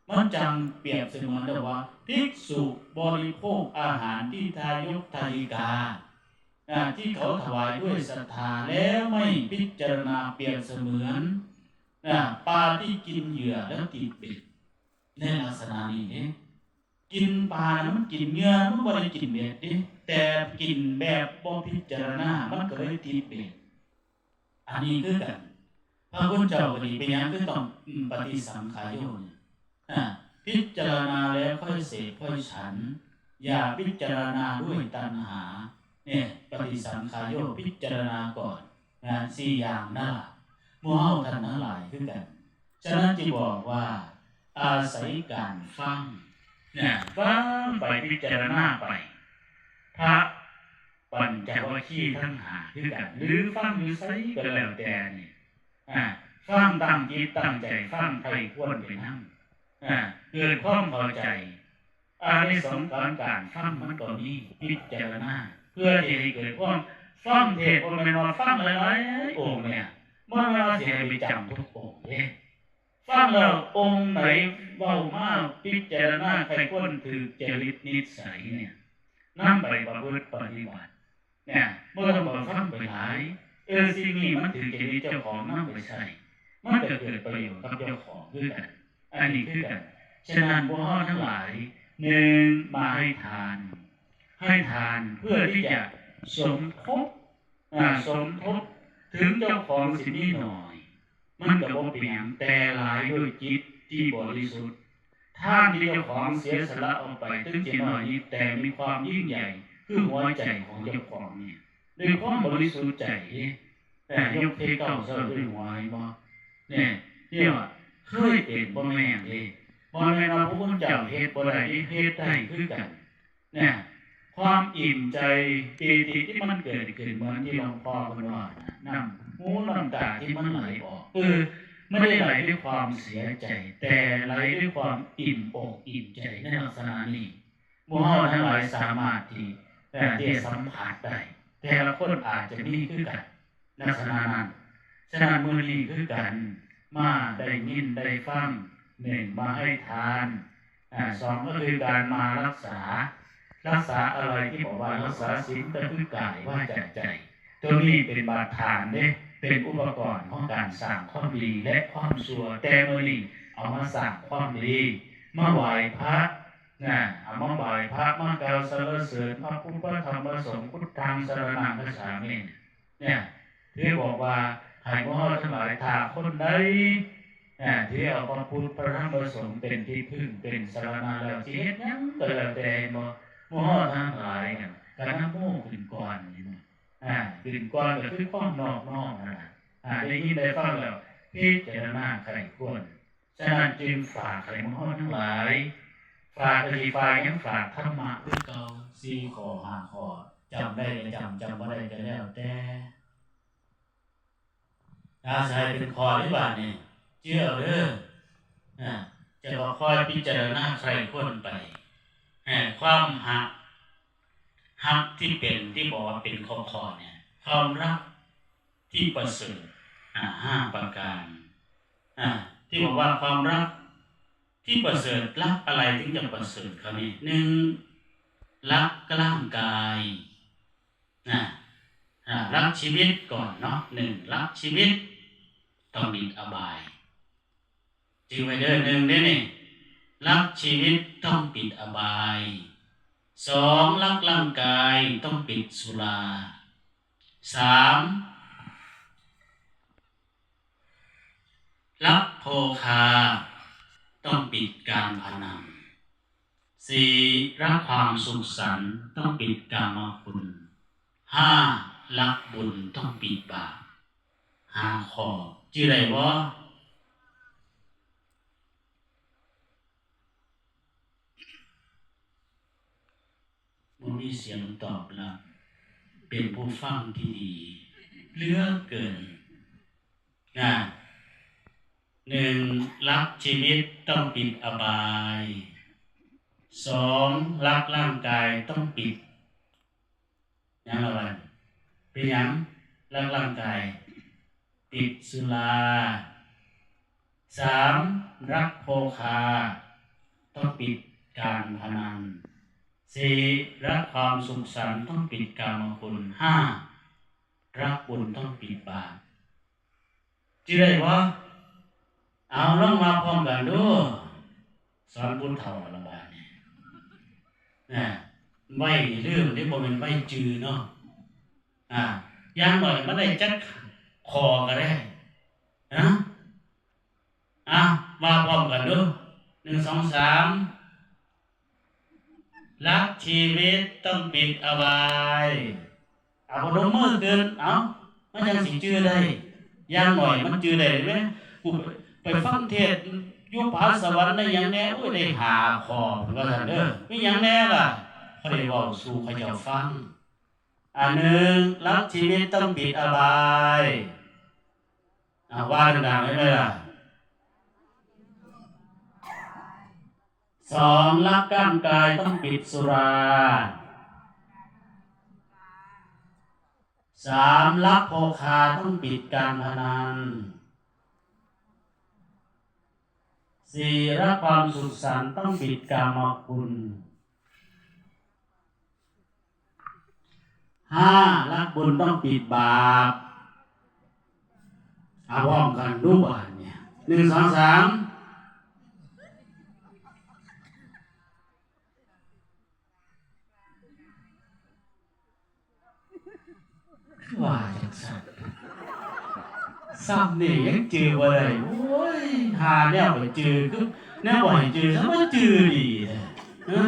ມັນຈັ່ງປຽບສະເໝືອນແບບວ່າ ພິກສຸບໍລິໂພກອາຫານທີ່ທາຍົກທາຍິກາ ນະ ທີ່ເຂົາຖວາຍດ້ວຍສັດທາ ແລ້ວໄມ່ພິຈາລະນາ ປຽບສະເໝືອນ ນະ ປາທີ່ກິນເຫຍື່ອແລ້ວຕິດເບັດ ໃນລັກສະນະນີ້ເດ້. ກິນປານະ ມັນກິນເຫຍື່ອ ມັນບໍ່ໄດ້ກິນເບັດເດ້ ແຕ່ກິນແບບບໍ່ພິຈາລະນາ ມັນກໍເລີຍຕິດເບັດ. ອັນນີ້ຄືກັນ ພະຄຸນເຈົ້າກໍດີ ເປັນຫຍັງຄືຕ້ອງປະຕິສັງຂາໂຍນີ້ ອາ ພິຈາລະນາແລ້ວຄ່ອຍເສບຄ່ອຍສັນ ຢ່າພິຈາລະນາດ້ວຍຕັນຫາ ແນ່ ປະຕິສັງຂາໂຍ ພິຈາລະນາກ່ອນ ນະ ສີ່ຢ່າງນັ້ນລະ ໝູ່ເຮົາທ່ານທັງຫຼາຍຄືກັນ. ສະນັ້ນຈຶ່ງບອກວ່າ ອາໄສການຟັງ ນະ ຟັງໄປ ພິຈາລະນາໄປ ພະປັນຈະວັກຄີທັງຫ້າຄືກັນ ຫຼື ຟັງຢູ່ໃສກໍແລ້ວແຕ່ນີ້ ອາ ຟັງຕັ້ງຈິດຕັ້ງໃຈຟັງ ໃຜຄວນໄປນຳ ອາ ເກີດຄວາມເຂົ້າໃຈ ອານິສົງຂອງການຟັງມັນກໍມີ ພິຈາລະນາ ເພື່ອທີ່ໃຫ້ເກີດຄວາມ ຟັງເທດບໍ່ແມ່ນວ່າຟັງຫຼາຍໆອົງເນຍ ບໍ່ແມ່ນວ່າຊິໃຫ້ໄປຈຳທຸກອົງເດ້. ຟັງແລ້ວອົງໃດເວົ້າມາ ພິຈາລະນາໃຄ່ຄວນຖືກຈະລິດນິດໄສເນຍ ນຳໄປປະພຶດປະຕິບັດ ນະ ບໍ່ຕ້ອງໄປຟັງໄປຫຼາຍ ເອີ ສິ່ງນີ້ມັນຖືກຈະລິດເຈົ້າຂອງ ນຳໄປໃຊ້ ມັນກໍເກີດປະໂຫຍດກັບເຈົ້າຂອງຄືກັນ ອັນນີ້ຄືກັນ. ສະນັ້ນ ພວກເຮົາທັງຫຼາຍ ໜຶ່ງ ມາໃຫ້ທານ ໃຫ້ທານເພື່ອທີ່ຈະສົມທົບ ອາ ສົມທົບ ເຖິງເຈົ້າຂອງຊິມີໜ້ອຍ ມັນກໍບໍ່ເປັນຫຍັງ ແຕ່ຫຼາຍດ້ວຍຈິດທີ່ບໍລິສຸດ. ທານທີ່ເຈົ້າຂອງເສຍສະຫຼະອອກໄປ ເຖິງຈະໜ້ອຍນິດ ແຕ່ມີຄວາມຍິ່ງໃຫຍ່ ຄືຫົວໃຈຂອງເຈົ້າຂອງນີ້ ດ້ວຍຄວາມບໍລິສຸດໃຈເດ້. ແຕ່ຍົກເທເກົ້າເຊິ່ງດ້ວຍຫົວ ເຫັນບໍ່? ແນ່ ທີ່ວ່າເຄີຍເປັນ ບໍ່ແມ່ນເດ້ ບໍ່ແມ່ນວ່າພະຄຸນເຈົ້າເຮັດບໍ່ໄດ້ເດ້ ເຮັດໄດ້ຄືກັນ. ແນ່ ຄວາມອີ່ມໃຈ ປີຕິທີ່ມັນເກີດຂຶ້ນ ເໝືອນທີ່ຫຼວງພໍ່ເພິ່ນເວົ້ານະ ນ້ຳຫູນ້ຳຕາທີ່ມັນໄຫຼອອກ ເອີ ບໍ່ໄດ້ໄຫຼດ້ວຍຄວາມເສຍໃຈ ແຕ່ໄຫຼດ້ວຍຄວາມອີ່ມອົກອີ່ມໃຈ ໃນລັກສະນະນີ້ ໝູ່ເຮົາທັງຫຼາຍສາມາດທີ່ ເອີ ທີ່ຈະສຳຜັດໄດ້ ແຕ່ລະຄົນອາດຈະມີຄືກັນ ລັກສະນະນັ້ນ. ສະນັ້ນ ມື້ນີ້ຄືກັນ ມາໄດ້ຍິນໄດ້ຟັງ ໜຶ່ງ ມາໃຫ້ທານ ອາ ສອງ ກໍຄືການມາລັກສາ ລັກສາອະໄລທີ່ບອກວ່າລັກສາສິນ ກໍຄືກາຍ ວາຈາ ໃຈ. ຕົວນີ້ເປັນບາດຖານເດ້ ເປັນອຸປະກອນຂອງການສ້າງຄວາມດີ ແລະ ຄວາມຊົ່ວ. ແຕ່ມື້ນີ້ເອົາມາສ້າງຄວາມດີ ມາໄຫວ້ພະນະ ເອົາມາໄຫວ້ພະ ມາກ່າວສັນລະເສີນພະພຸດ ພະທຳ ພະສົງ ພຸດທັງສະລະນັງ ຄັດສາມິ ເນຍ ຖືບອກວ່າໃຫ້ພວກເຮົາທັງຫຼາຍ ຖ້າຄົນໃດ ເອີ ຖືເອົາພະພຸດ ພະທຳ ພະສົງ ເປັນທີ່ເພິ່ງ ເປັນສະລະນະແລ້ວ ຊິເຮັດຫຍັງກໍແລ້ວແຕ່ ເຫັນບໍ່? ພວກເຮົາທັງຫຼາຍນັ້ນ ກະນະໂມຂຶ້ນກ່ອນ ເຫັນບໍ່? ອາ ຂຶ້ນກ່ອນກໍຄືຄວາມນອບນ້ອມນັ້ນລະ ອາ ໄດ້ຍິນໄດ້ຟັງແລ້ວ ພິຈາລະນາໃຄ່ຄວນ. ສະນັ້ນຈຶ່ງຝາກໃຫ້ໝູ່ເຮົາທັງຫຼາຍ ຝາກກໍຊິຝາກຫຍັງ? ຝາກທຳມະຄືເກົ່າ ສີ່ຂໍ້ ຫ້າຂໍ້ ຈຳໄດ້ກໍຈຳ ຈຳບໍ່ໄດ້ກໍແລ້ວແຕ່. ອາ ຊິໃຫ້ເປັນຂໍ້ເດ້ບາດນີ້ ຈື່ເອົາເດີ ອາ ຈະກໍຄ່ອຍພິຈາລະນາໃຄ່ຄວນໄປ ອາ ຄວາມຮັກ ຮັກທີ່ເປັນ ທີ່ບອກວ່າເປັນຂໍ້ໆ ນີ້ ຄວາມລັກ ທີ່ປະເສີດ ອາ ຫ້າປະການ ອາ ທີ່ບອກວ່າຄວາມລັກທີ່ປະເສີດ ລັກອະໄລເຖິງຈະປະເສີດ? ຄາວນີ້ ໜຶ່ງ ລັກຮ່າງກາຍ ນະ ອາ ລັກຊີວິດກ່ອນເນາະ ໜຶ່ງ ລັກຊີວິດ ຕ້ອງຕິດອະບາຍ. ຈື່ໄວ້ເດີ ໜຶ່ງເດ້ນີ້ ລັກຊີວິດຕ້ອງປິດອະບາຍ, ສອງ ລັກຮ່າງກາຍຕ້ອງປິດສຸລາ, ສາມ ລັກໂພຄາຕ້ອງປິດການພະນັນ, ສີ່ ລັກຄວາມສຸກສັນຕ້ອງປິດກາມະຄຸນ, ຫ້າ ລັກບຸນຕ້ອງປິດບາບ. ຫ້າຂໍ້ ຈື່ໄດ້ບໍ່? ບໍ່ມີສຽງຕອບຮັບ ເປັນຜູ້ຟັງທີ່ດີເຫຼືອເກີນນະ. ໜຶ່ງ ຫຼັກຊີວິດຕ້ອງປິດອະບາຍ. ສອງ ຫຼັກຮ່າງກາຍຕ້ອງປິດ ຫຍັງລະບັດ? ເປັນຫຍັງ? ຫຼັກຮ່າງກາຍ ປິດສຸລາ. ສາມ ຫຼັກໂພຄາ ຕ້ອງປິດການພະນັນ. ສີ່ ຫຼັກຄວາມສຸກສັນຕ້ອງປິດກາມະຄຸນ. ຫ້າ ຫຼັກບຸນຕ້ອງປິດບາບ. ຈື່ໄດ້ບໍ່? ເອົາ ລອງວ່າພ້ອມກັນດູ. ສອນຜູ້ເຖົ້າລະບາດນີ້ ນະ ໄວນີ້ລືມເດ້ ບໍ່ແມ່ນໄວຈື່ເນາະ. ອາ ຢ່າງໜ້ອຍມັນໄດ້ຈັກຂໍ້ກໍໄດ້ນະ. ອາ ວ່າພ້ອມກັນດູ ໜຶ່ງ ສອງ ສາມ. ຫຼັກຊີວິດຕ້ອງປິດອະບາຍ. ເອົາ ພະນົມມືຂຶ້ນ ເອົາ ມັນຈັ່ງຊິຈື່ໄດ້ ຢ່າງໜ້ອຍມັນຈື່ໄດ້ເດ້. ກູໄປ ໄປຟັງເທດຢູ່ຜາສະຫວັນໄດ້ຫຍັງແດ່? ໂອ້ຍ ໄດ້ຫ້າຂໍ້ ເພິ່ນວ່າຊັ້ນເດີ. ມີຫຍັງແດ່ລະ? ຂ້ອຍໄດ້ເວົ້າສູ່ເຂົາເຈົ້າຟັງ. ອັນໜຶ່ງ ຫຼັກຊີວິດຕ້ອງປິດອະບາຍ. ເອົາ ວ່າດັງໆ ໄດ້ໄໝລະ? ສອງ ຫຼັກຮ່າງກາຍຕ້ອງປິດສຸລາ. ສາມ ຫຼັກໂພຄາຕ້ອງປິດການພະນັນ. ສີ່ ຫຼັກຄວາມສຸກສັນຕ້ອງປິດກາມະຄຸນ. ຫ້າ ຫຼັກບຸນຕ້ອງປິດບາບ. ເອົາ ພ້ອມກັນດູບາດນີ້ ໜຶ່ງ ສອງ ສາມ. ຄືວ່າຈັ່ງຊັ້ນ ສ່ຳນີ້ຍັງຈື່ບໍ່ໄດ້. ໂອ້ຍ ຫາແນວໄປຈື່ ຄືແນວບໍ່ໃຫ້ຈື່ ຄືວ່າຈື່ດີແທ້. ຮະ?